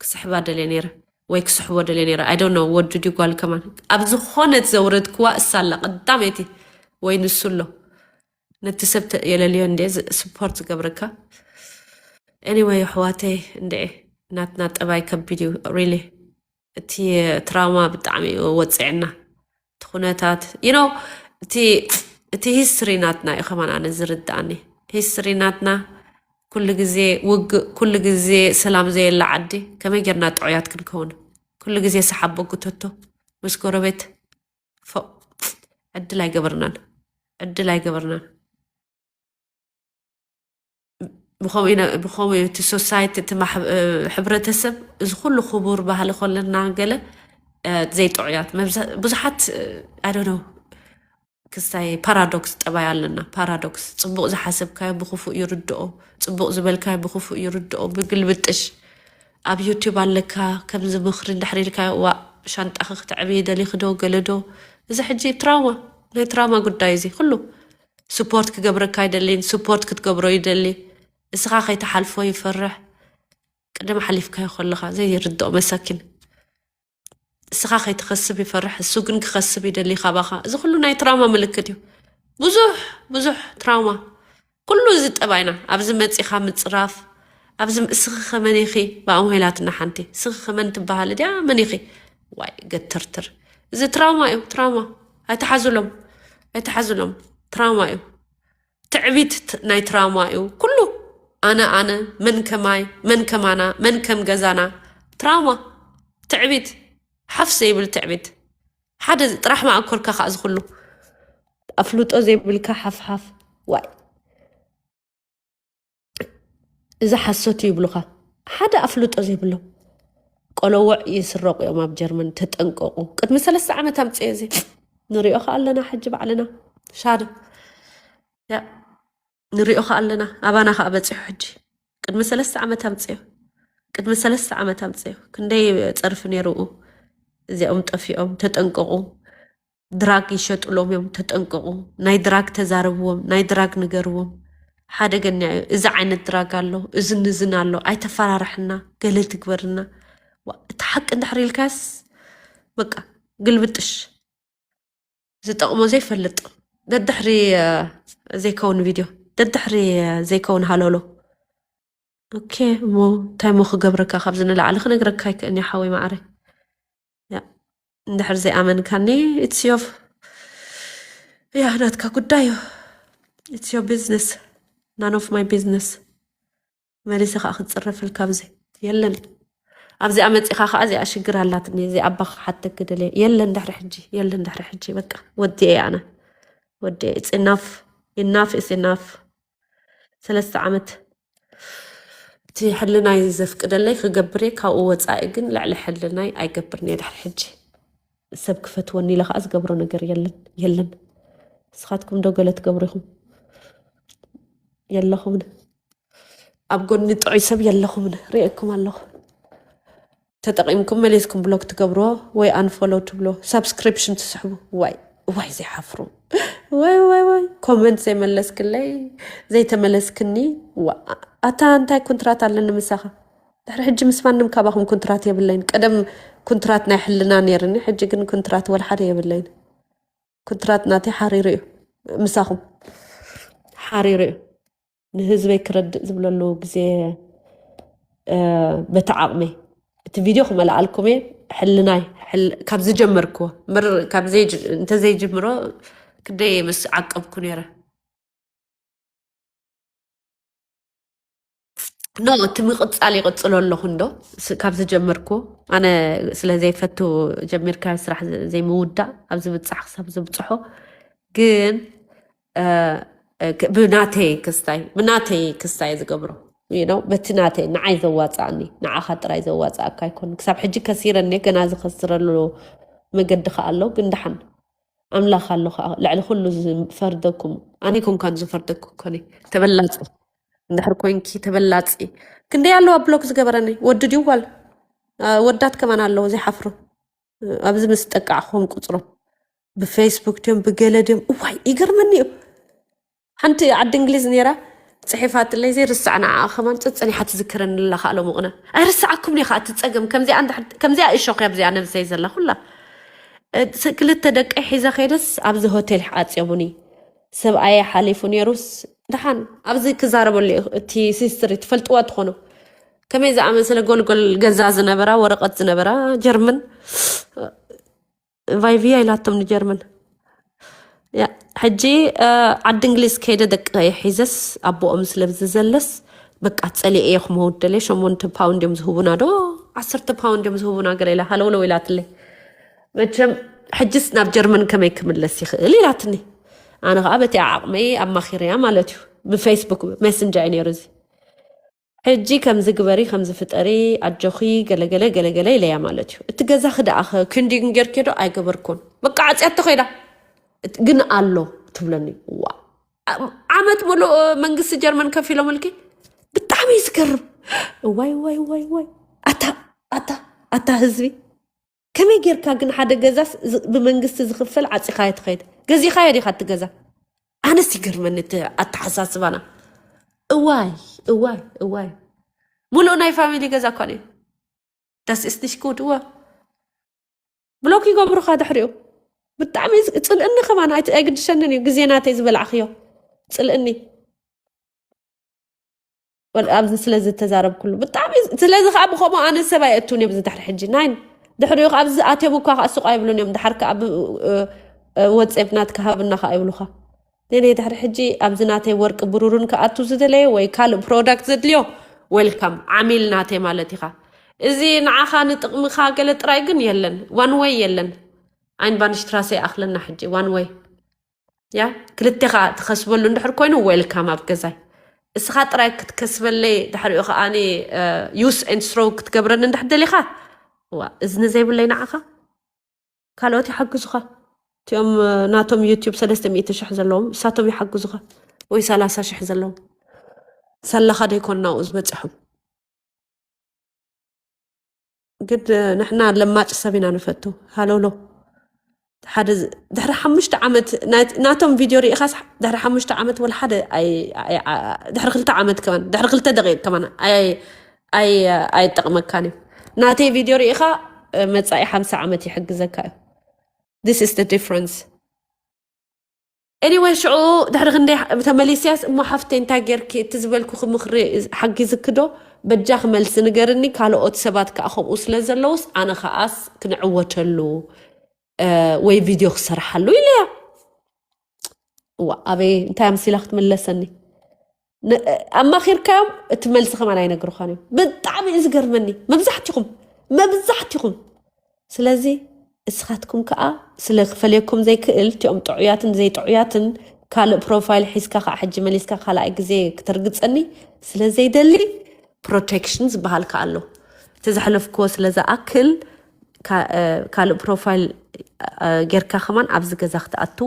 ክስሕባ ደልየ ነይረ ወይ ክስሕቦ ደልየ ነይረ። ኣይ ዶንት ኖ፣ ወዱ ድዩ ጓል ከማን። ኣብ ዝኾነት ዘውረድክዋ እሳ ኣላ ቀዳመይቲ ወይ ንሱ ኣሎ። ነቲ ሰብ ተ-፣ የለልዮ እንዴ ዝ-፣ ስፖርት ዝገብረካ። ኤኒወይ ኣሕዋተይ፣ እንድዒ ናትና ጠባይ ከቢድ እዩ ሪሊ። እቲ ትራውማ ብጣዕሚ እዩ ወፂዕና። እቲ ኩነታት፣ you know፣ እቲ፣ እቲ ሂስትሪ ናትና እዩ ከማን ኣነ ዝርድኣኒ። ሂስትሪ ናትና ኩሉ ግዜ ውግእ፣ ኩሉ ግዜ ሰላም ዘየላ ዓዲ፣ ከመይ ጌርና ጥዑያት ክንከውን? ኩሉ ግዜ ሰሓቦ ጉተቶ ምስ ጎረቤት፣ ፎ-፣ ዕድል ኣይገበርናን፣ ዕድል ኣይገበርናን። ብኸምኡ ኢና-፣ ብኸምኡ እቲ ሶሳይቲ፣ እቲ ማሕ-፣ እ፣ ሕብረተሰብ፣ እዚ ኩሉ ክቡር ባህሊ ከለና ገለ፣ እ፣ ዘይጥዑያት መብዛ-፣ ብዙሓት፣ እ፣ I don't know፣ ክስታይ ፓራዶክስ ጠባይ ኣለና። ፓራዶክስ፣ ጽቡቕ ዝሓሰብካዮ ብኽፉእ ይርድኦ፣ ጽቡቕ ዝበልካዮ ብኽፉእ ይርድኦ። ብግልብጥሽ ኣብ ዩቲዩብ ኣለካ፣ ከምዚ ምኽሪ እንድሕር ኢልካዮ፣ ዋእ፣ ሻንጣኺ ክትዕብዪ ደሊኺ ዶ፣ ገለ ዶ? እዚ ሕጂ ትራውማ፣ ናይ ትራውማ ጉዳይ እዚ ኩሉ። ስፖርት ክገብረካ ኣይደልን፣ ስፖርት ክትገብሮ ይደሊ። እስኻ ከይትሓልፎ ይፈርሕ። ቅድም ሓሊፍካዮ ከለኻ ዘይርድኦ መሳኪን። እስኻ ከይትኸስብ ይፈርሕ፣ እሱ ግን ክኸስብ ይደሊ ካባኻ። እዚ ኩሉ ናይ ትራውማ ምልክት እዩ። ብዙሕ፣ ብዙሕ ትራውማ። ኩሉ እዚ ጠባይና። ኣብዚ መጺኻ ምጽራፍ፣ ኣብዚ ም-፣ እስኺ ከ መን ኢኺ? ብኣምሆ ኢላትና ሓንቲ። እስኺ ከ መን ትበሃሊ ድያ? መን ኢኺ? ዋይ፣ ገተርትር። እዚ ትራውማ እዩ፣ ትራውማ። ኣይትሓዙሎም፣ ኣይትሓዙሎም። ትራውማ እዩ። ትዕቢት ት-፣ ናይ ትራውማ እዩ። ኩሉ ኣነ፣ ኣነ፣ መን ከማይ፣ መን ከማና፣ መን ከም ገዛና። ትራውማ፣ ትዕቢት፣ ሓፍ ዘይብል ትዕቢት። ሓደ ጥራሕ መኣኮርካ ከኣ ዝኹሉ። ኣፍልጦ ዘይብልካ ሓፍሓፍ። ዋይ። እዚ ሓሶት እዩ ይብሉኻ። ሓደ ኣፍልጦ ዘይብሎም። ቆለውዕ ይስረቑ እዮም ኣብ ጀርመን፣ ተጠንቀቑ። ቅድሚ ሰለስተ ዓመት ኣምጽኦ እዚ። ንሪኦ ከኣ ኣለና ሕጂ ባዕልና። ሻደ። ያ፣ ንሪኦ ከኣ ኣለና። ኣባና ከኣ በጺሑ ሕጂ። ቅድሚ ሰለስተ ዓመት ኣምጽኦ። ቅድሚ ሰለስተ ዓመት ኣምጽኦ። ክንደይ ጸርፊ ነይሩ። እዚኦም ጠፊኦም፣ ተጠንቀቑ። ድራግ ይሸጡሎም እዮም፣ ተጠንቀቑ። ናይ ድራግ ተዛረብዎም፣ ናይ ድራግ ንገርዎም። ሓደገኛ እዩ። እዚ ዓይነት ድራግ ኣሎ፣ እዝን እዝን ኣሎ፣ ኣይተፈራርሕና፣ ገለ ትግበርና። ዋ፣ እቲ ሓቂ እንድሕር ኢልካስ በቃ ግልብጥሽ። ዝጠቕሞ ዘይፈልጥ። ደድሕሪ ዘይከውን ቪድዮ፣ ደድሕሪ ዘይከውን ሃለሎ። ኦኬ፣ እሞ እንታይ ሞ ክገብረካ? ካብዚ ንላዕሊ ክነግረካ ኣይክእን እየ ሓወይ ማዕረ። ያ፣ እንድሕር ዘይኣመንካኒ፣ it's your፣ ያ፣ ናትካ ጉዳይ እዩ። It's your business, none of my business። መሊሰ ከዓ ክትፅረፍልካ ኣብዚ የለን። ኣብዚኣ መፂኻ ከዓ እዚኣ ሽግር ኣላትኒ፣ እዚ ኣባኻ ሓተክ ደለ የለን። ድሕሪ ሕጂ የለን፣ ድሕሪ ሕጂ በቃ ወዲኤ ኣነ፣ ወዲኤ። It's enough, enough is enough። ሰለስተ ዓመት እቲ ሕልናይ ዘፍቅደለይ ክገብር እየ። ካብኡ ወፃኢ ግን ልዕሊ ሕልናይ ኣይገብርን እየ ድሕሪ ሕጂ። ሰብ ክፈትወኒ ኢለ ከዓ ዝገብሮ ነገር የለን፣ የለን። ንስኻትኩም ዶ ገለ ትገብሩ ኢኹም? የለኹምን። ኣብ ጎኒ ጥዑይ ሰብ የለኹምን። ርእየኩም ኣለኹ። ተጠቒምኩም መሊስኩም ብሎክ ትገብርዎ ወይ ኣንፎሎ ትብሎ፣ ሳብስክሪፕሽን ትስሕቡ። ዋይ ዋይ፣ ዘይሓፍሩ። ዋይ ዋይ ዋይ፣ ኮመንት ዘይመለስክለይ፣ ዘይተመለስክኒ። ዋ፣ ኣታ እንታይ ኩንትራት ኣለኒ ምሳኻ? ድሕሪ ሕጂ ምስ ማንም ካባኹም ኩንትራት የብለይን። ቀደም ኩንትራት ናይ ሕልና ነይርኒ፣ ሕጂ ግን ኩንትራት ወላ ሓደ የብለይን። ኩንትራት ናተይ ሓሪሩ እዩ፣ ምሳኹም ሓሪሩ እዩ። ንህዝበይ ክረድእ ዝብለሉ ግዜ፣ እ፣ በቲ ዓቕመይ እቲ ቪድዮ ክመልኣልኩም እየ። ሕልናይ፣ ሕል-፣ ካብ ዝጀመርክዎ እምበር፣ ካብ ዘይጅ-፣ እንተዘይጅምሮ ክንደይ ምስ ዓቀብኩ ነይረ። ኖ፣ እቲ ምቕጻል ይቕጽሎ ኣለኹ እንዶ፣ ስ-፣ ካብ ዝጀመርክዎ። ኣነ ስለ ዘይፈቱ ጀሚርካ ስራሕ ዘ-፣ ዘይምውዳእ፣ ኣብ ዝብጻሕ ክሳብ ዝብጽሖ። ግን፣ እ፣ እ፣ ክ-፣ ብናተይ ክስታይ፣ ብናተይ ክስታይ ዝገብሮ፣ you know፣ በቲ ናተይ፣ ንዓይ ዘዋጽኣኒ፣ ንዓኻ ጥራይ ዘዋጽኣካ ኣይኮን። ክሳብ ሕጂ ከሲረኒ፣ ገና ዝኸስረሉ መገዲ ከኣ ኣሎ። ግን ደሓን ኣምላኽ ኣሎ ከኣ፣ ልዕሊ ኩሉ ዝፈርደኩም። ኣነ ኣይኮንካን ዝፈርደኩ ኮነ። ተበላጺ እንድሕር ኮንኪ፣ ተበላጺ። ክንደይ ኣለዋ ብሎክ ዝገበረኒ፣ ወዲ ድዩ ጓል? እ፣ ወዳት ከማን ኣለዉ ዘይሓፍሩ። ኣብዚ ምስ ጠቃዕኹም ቁጽሮም ብፌስቡክ ድዮም ብገለ ድዮም፣ እዋይ፣ ይገርመኒ እዩ። ሓንቲ ዓዲ እንግሊዝ ነይራ፣ ጽሒፋትለይ፣ ዘይርስዓ ንዓኣ ከማን ጸጸኒሓ ትዝክረኒ ኣላ። ከኣ ሎሚ ቅነ ኣይርስዓኩም እየ። ከኣ እቲ ጸገም ከምዚኣ እንዳ-፣ ከምዚኣ እሾኽ እያ ኣብዚኣ ነብሰይ ዘላ ኩላ። እ፣ ስ-፣ ክልተ ደቀይ ሒዘ ከይደስ ኣብዚ ሆቴል ኣጽዮሙኒ። ሰብኣየ ሓሊፉ ነይሩስ፣ ደሓን ኣብዚ ክዛረበሉ እዩ። እቲ ሲስትሪ ትፈልጥዋ ትኾኑ። ከመይ ዝኣመሰለ ጎልጎል ገዛ ዝነበራ፣ ወረቐት ዝነበራ ጀርመን፣ ቫይቪያ ኢላቶም ንጀርመን። ያ፣ ሕጂ፣ እ፣ ዓዲ እንግሊዝ ከይደ ደቂ ሒዘስ፣ ኣቦኦም ስለ ዘለስ፣ በቃ ጸሊኤ እየ ክመውት ደልየ። ሸሞንተ ፓውንድ እዮም ዝህቡና ዶ ዓሰርተ ፓውንድ እዮም ዝህቡና ገለ ኢላ ሃለውለው ኢላትለይ። መቸም ሕጅስ ናብ ጀርመን ከመይ ክምለስ ይኽእል ኢላትኒ። ኣነ ኸዓ በቲ ዓቕመይ ኣማኺረያ ማለት እዩ። ብፌስቡክ ሜሰንጀር እዩ ነይሩ እዚ። ሕጂ ከምዚ ግበሪ፣ ከምዚ ፍጠሪ፣ ኣጆኺ፣ ገለገለ፣ ገለገለ ኢለያ ማለት እዩ። እቲ ገዛኺ ደኣ ኸ ክንዲግን ጌርኪ ዶ? ኣይገበርኩን። በቃ ዓጽያቶ ኸይዳ። እት-፣ ግን ኣሎ ትብለኒ። ዋ። ዓ-፣ ዓመት ሙሉእ መንግስቲ ጀርመን ከፊሎምልኪ? ብጣዕሚ እዩ ዝገርም። ዋይ፣ ዋይ፣ ዋይ፣ ዋይ። ኣታ፣ ኣታ፣ ኣታ ህዝቢ። ከመይ ጌርካ ግን ሓደ ገዛስ ዝ-፣ ብመንግስቲ ዝኽፈል ዓጺኻዮ ትኸይድ? ገዚኻዮ ዲኻ እቲ ገዛ? ኣነስ ይገርመኒ እቲ ኣተሓሳስባና። እዋይ፣ እዋይ፣ እዋይ። ሙሉእ ናይ ፋሚሊ ገዛ እኳ እዩ። Das ist nicht gut፣ እወ። ብሎክ ይገብሩኻ ድሕሪኡ። ብጣዕሚ ዝ-፣ ጽልእኒ ከማን ኣይት-፣ ኣይግድሸንን እዩ። ግዜ ናተይ ዝበላዕኽዮ። ጽልእኒ። ወል-፣ ኣብዚ ስለ ዝተዛረብኩሉ። ብጣዕሚ ዝ-፣ ስለዚ ኸዓ ብኸምኡ ኣነ ሰብ ኣይእቱን እዮም። እዚ ድሕሪ ሕጂ ናይን ድሕሪኡ ኸዓ ኣብዚ ኣትዮም እኳ ኸዓ ሱቕ ኣይብሉን እዮም። ድሓር ከኣ ብ-፣ እ-፣ እ-፣ ወጼፕ ናትካ ሃብና ኸዓ ይብሉኻ። ነኔ ድሕሪ ሕጂ ኣብዚ ናተይ ወርቂ ብሩርን ክኣቱ ዝደለየ ወይ ካልእ ፕሮዳክት ዘድልዮ፣ ዌልካም፣ ዓሚል ናተይ ማለት ኢኻ። እዚ ንዓኻ ንጥቕምኻ ገለ ጥራይ ግን የለን፣ ዋን ወይ የለን። ኣይንባንሽትራሰ ይኣኽለና ሕጂ፣ ዋን ወይ። ያ፣ ክልቴኻ ትኸስበሉ እንድሕር ኮይኑ፣ ዌልካም ኣብ ገዛይ። እስኻ ጥራይ ክትከስበለይ፣ ድሕሪኡ ከኣኒ፣ እ፣ ዩስ ኤንድ ስሮው ክትገብረኒ እንድሕር ደሊኻ፣ ዋ፣ እዝኒ ዘይብለይ ንዓኻ። ካልኦት ይሓግዙኻ። እቲኦም፣ እ፣ ናቶም ዩቲዩብ ሰለስተ ሚእቲ ሽሕ ዘለዎም፣ እሳቶም ይሓግዙኻ። ወይ ሰላሳ ሽሕ ዘለዎም። ሳላኻ ደይኮን ናብኡ ዝበጽሖም። ግን፣ እ፣ ንሕና ለማጭ ሰብ ኢና ንፈቱ። ሃለውለው። ሓደ ዝ- ድሕሪ ሓሙሽተ ዓመት ናይ- ናቶም ቪድዮ ርኢኻስ ድሕሪ ሓሙሽተ ዓመት ወላ ሓደ ኣይ- ኣይ- ኣ- ድሕሪ ክልተ ዓመት ከማን ድሕሪ ክልተ ደቂቅ ከማን ኣይ- ኣይ- ኣይጠቕመካን እዩ። ናተይ ቪድዮ ርኢኻ እ፣ መጻኢ ሓምሳ ዓመት ይሕግዘካ እዩ። This is the difference. Anyway ሽዑ ድሕሪ ክንደይ ተመሊስያስ እሞ ሓፍተይ እንታይ ጌርኪ እቲ ዝበልኩኺ ምኽሪ ሓጊዝኪ ዶ? በጃኺ መልሲ ንገርኒ። ካልኦት ሰባት ከዓ ከምኡ ስለ ዘለውስ ኣነ ከዓስ ክንዕወተሉ እ፣ ወይ ቪድዮ ክሰርሓሉ ኢለያ። እዋ ኣበይ እንታይ ኣምሲላ ክትምለሰኒ? ነ- ኣማኺርካዮም እቲ መልሲ ከማን ኣይነግሩኻን እዮም። ብጣዕሚ እዩ ዝገርመኒ መብዛሕትኹም መብዛሕትኹም። ስለዚ እስኻትኩም ከዓ ስለ ክፈልየኩም ዘይክእል እቲኦም ጥዑያትን ዘይጥዑያትን ካልእ ፕሮፋይል ሒዝካ ከዓ ሕጂ መሊስካ ካልኣይ ግዜ ክትርግፀኒ ስለ ዘይደሊ ፕሮቴክሽን ዝበሃል ከዓ ኣሎ። እቲ ዘሕለፍክዎ ስለ ዝኣክል ካ- እ፣ ካልእ ፕሮፋይል እ፣ ጌርካ ከማን ኣብዚ ገዛ ክትኣቱ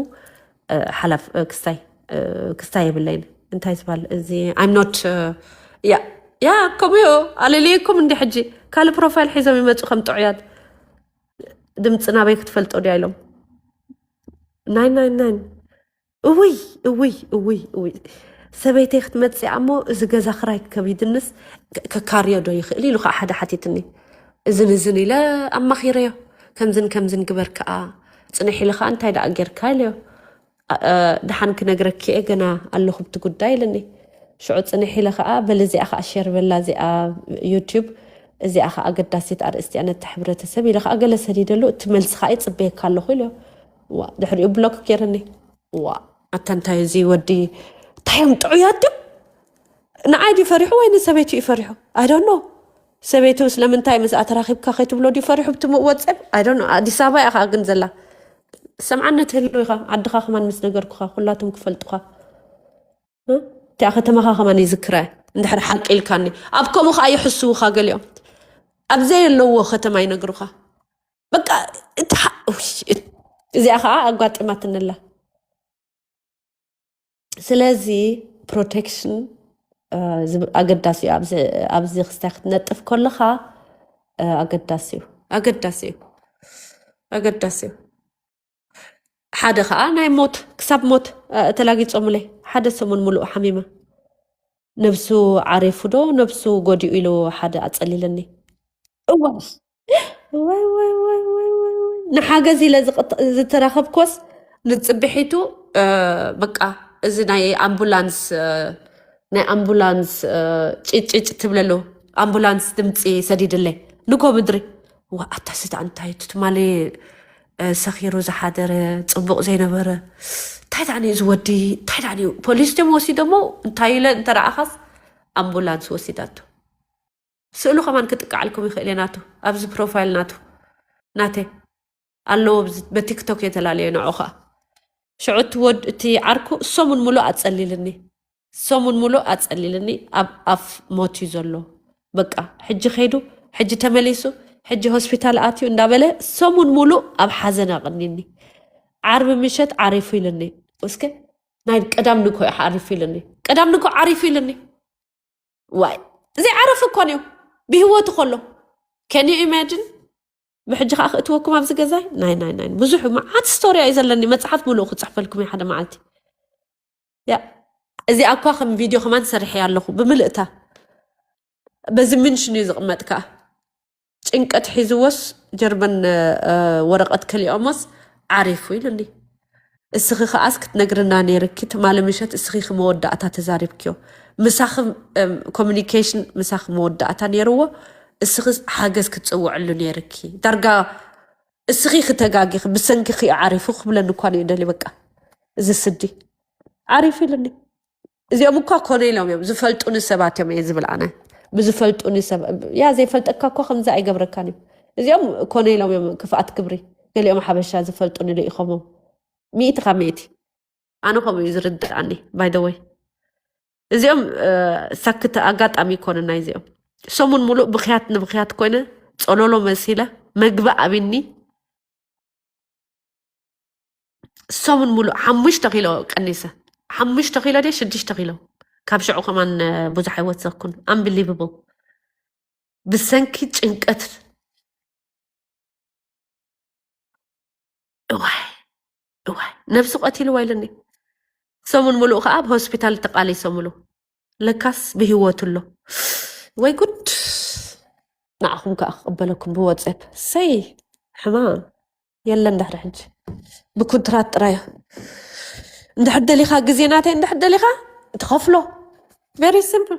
እ፣ ሓላፍ እ፣ ክስታይ እ፣ ክስታይ የብለይን። እንታይ ዝበሃል እዚ I'm not እ፣ ያ ያ ከምኡ ኣለልየኩም እንዲ ሕጂ ካልእ ፕሮፋይል ሒዞም ይመፁ ከም ጥዑያት። ድምፂ ናበይ ክትፈልጦ ድያ ኢሎም ናይ ናይ ናይ እውይ እውይ እውይ እውይ ሰበይተይ ክትመፅእ እሞ እዚ ገዛ ክራይ ከቢድንስ ከ- ከካርዮ ዶ ይኽእል ኢሉ ከዓ ሓደ ሓቲትኒ። እዝን እዝን ኢለ ኣማኺረዮ። ከምዝን ከምዝን ግበር ከዓ ፅንሕ ኢለ ከዓ እንታይ ደኣ ጌርካ ኢለዮ። ኣ- እ፣ ደሓን ክነግረኪ እየ ገና ኣለኹ ብቲ ጉዳይ ኢለኒ። ሽዑ ፅንሕ ኢለ ከዓ በል እዚኣ ከዓ ሸር በላ እዚኣ ዩቲዩብ እዚኣ ከዓ ኣገዳሲት ኣርእስቲ እያ ነቲ ሕብረተሰብ ኢለ ከዓ ገለ ሰዲደሉ እቲ መልሲ ከዓ ይፅበየካ ኣለኹ ኢለዮ። ዋ ድሕሪኡ ብሎክ ገይረኒ። ዋ ኣታ እንታይ እዚ ወዲ እንታይ እዮም ጥዑያት ድም ንዓይ ድዩ ፈሪሑ ወይ ንሰበይቱ እዩ ፈሪሑ? I don't know። ሰበይቱ ስለምንታይ ምስኣ ተራኺብካ ከይትብሎ ድዩ ፈሪሑ ብቲ ወፀብ? I don't know። ኣዲስ ኣበባ እያ ከዓ ግን ዘላ ሰምዓነት ህልው ኢኻ ዓድኻ ከማን ምስ ነገርኩኻ ኩላቶም ክፈልጡኻ እ? እቲኣ ከተማኻ ከማን ይዝክራ እንድሕር ሓቂ ኢልካኒ ኣብ ከምኡ ከዓ ይሕስውኻ ገሊኦም ኣብ ዘየለዎ ከተማ ይነግሩኻ በቃ እቲ ሓ- እዚኣ ከዓ ኣጓጢማትንላ ስለዚ ፕሮቴክሽን ኣገዳሲ እዩ ኣብዚ ክስታይ ክትነጥፍ ከለካ ኣገዳሲ እዩ ኣገዳሲ እዩ ኣገዳሲ እዩ ሓደ ከዓ ናይ ሞት ክሳብ ሞት ተላጊፆምለይ ሓደ ሰሙን ሙሉእ ሓሚመ ነብሱ ዓሪፉ ዶ ነብሱ ጎዲኡ ኢሉ ሓደ ኣፀሊለኒ እዋይ ወይ ወይ ወይ ወይ ወይ ንሓገዝ ኢለ ዝተራኸብኮስ ንፅብሒቱ በቃ እዚ ናይ ኣምቡላንስ ናይ ኣምቡላንስ ጭጭጭ ትብለሉ ኣምቡላንስ ድምፂ ሰዲድለይ ንጎ ምድሪ ዋ ኣታ ስዳ እንታይ ትማሊ ሰኺሩ ዝሓደረ ፅቡቕ ዘይነበረ እንታይ ዳኒ እዚ ወዲ እንታይ ዳኒ ፖሊስ ድም ወሲዶሞ እንታይ ኢለ እንተረኣኻስ ኣምቡላንስ ወሲዳቶ ስእሉ ከማን ክጥቃዓልኩም ይኽእል እየ ናቱ ኣብዚ ፕሮፋይል ናቱ ናተ ኣለዎ በቲክቶክ የተላለየ ንዑ ከዓ ሽዑ እቲ ወድ እቲ ዓርኩ ሰሙን ሙሉእ ኣጸሊልኒ ሰሙን ሙሉእ ኣጸሊልኒ ኣብ ኣፍ ሞት እዩ ዘሎ በቃ ሕጂ ከይዱ ሕጂ ተመሊሱ ሕጂ ሆስፒታል ኣትዩ እንዳበለ ሰሙን ሙሉእ ኣብ ሓዘን ኣቕኒኒ ዓርቢ ምሸት ዓሪፉ ኢልኒ እስከ ናይ ቀዳም ንኮ ዓሪፉ ኢልኒ ቀዳም ንኮ ዓሪፉ ኢልኒ ዋይ ዘይዓረፈ እኳ ንዮ ብህይወቱ ከሎ can you imagine ብሕጂ ከዓ ክእትወኩም ኣብዚ ገዛይ ናይ ናይ ናይ ብዙሕ መዓት ስቶሪ እዩ ዘለኒ መፅሓፍ ሙሉእ ክፅሕፈልኩም እዩ ሓደ መዓልቲ ያ እዚ ኣኳ ከም ቪድዮ ከማን ሰርሐ ኣለኹ ብምልእታ በዚ ምንሽን እዩ ዝቕመጥ ከዓ ጭንቀት ሒዝዎስ ጀርመን ወረቐት ከሊኦሞስ ዓሪፉ ኢሉኒ። እስኺ ከኣስ ክትነግርና ነይርኪ ትማሊ ምሸት እስኺ ክመወዳእታ ተዛሪብክዮ ምሳኺ ኮሚኒኬሽን ምሳኺ መወዳእታ ነይርዎ እስኺ ሓገዝ ክትፅውዕሉ ነይርኪ ዳርጋ እስኺ ክተጋጊኺ ብሰንኪ ክዩ ዓሪፉ ክብለኒ እኳ ንዩ ደሊ በቃ እዚ ስዲ ዓሪፉ ኢሉኒ። እዚኦም እኳ ኮነ ኢሎም እዮም ዝፈልጡኒ ሰባት እዮም እየ ዝብል ኣነ ብዝፈልጡኒ ሰብ ያ ዘይፈልጠካ እኳ ከምዚ ኣይገብረካን እዩ እዚኦም ኮነ ኢሎም እዮም ክፍኣት ክብሪ ገሊኦም ሓበሻ ዝፈልጡኒ ልኢኸሞም ሚእቲ ካብ ሚእቲ ኣነ ከምኡ እዩ ዝርድኣኒ ባይደወይ እዚኦም ሳክት ኣጋጣሚ ይኮነ ናይ እዚኦም ሰሙን ሙሉእ ብክያት ንብክያት ኮይነ ፀሎሎ መሲለ መግቢ ኣብኒ ሰሙን ሙሉእ ሓሙሽተ ኪሎ ቀኒሰ ሓሙሽተ ኪሎ ደ ሽዱሽተ ኪሎ ካብ ሽዑ ከማን ብዙሕ ኣይወሰኩን unbelievable ብሰንኪ ጭንቀት እዋይ እዋይ፣ ነብሱ ቀቲልዋ ኢለኒ። ሰሙን ሙሉእ ከዓ ኣብ ሆስፒታል ተቃሊሶምሉ። ለካስ ብህይወቱ ኣሎ። ወይ ጉድ! ንዓኹም ከዓ ክቕበለኩም ብወፅኤፕ። ሰይ፣ ሕማ የለን ድሕሪ ሕጂ። ብኩንትራት ጥራይ። እንድሕር ደሊኻ፣ ግዜ ናተይ እንድሕር ደሊኻ፣ ትኸፍሎ። Very simple።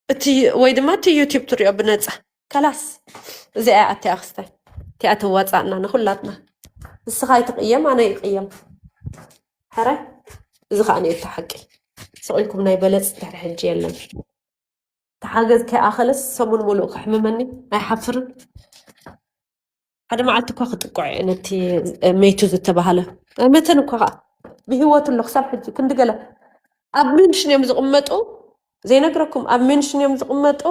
እቲ፣ ወይ ድማ እቲ ዩቲዩብ ትሪኦ ብነፃ። ከላስ። እዚኣ እያ ኣቲኣ ክስታይ። እቲኣ ተዋፃእና ንኹላትና። ንስኻ ኣይትቕየም፣ ኣነ ይቕየም። ሕራይ። እዚ ከዓ ነቲ ሓቂ። ስቕ ኢልኩም ናይ በለፅ ድሕሪ ሕጂ የለን። ተሓገዝ ከይኣኸለስ ሰሙን ሙሉእ ከሕምመኒ ኣይሓፍርን። ሓደ መዓልቲ እኳ ክጥቅዖ እየ ነቲ፣ እ፣ መይቱ ዝተባህለ። ኣይመተን እኳ ከዓ። ብህይወቱ ኣሎ ክሳብ ሕጂ። ክንዲ ገለ ኣብ ሜንሽን እዮም ዝቕመጡ። ዘይነግረኩም፣ ኣብ ሜንሽን እዮም ዝቕመጡ።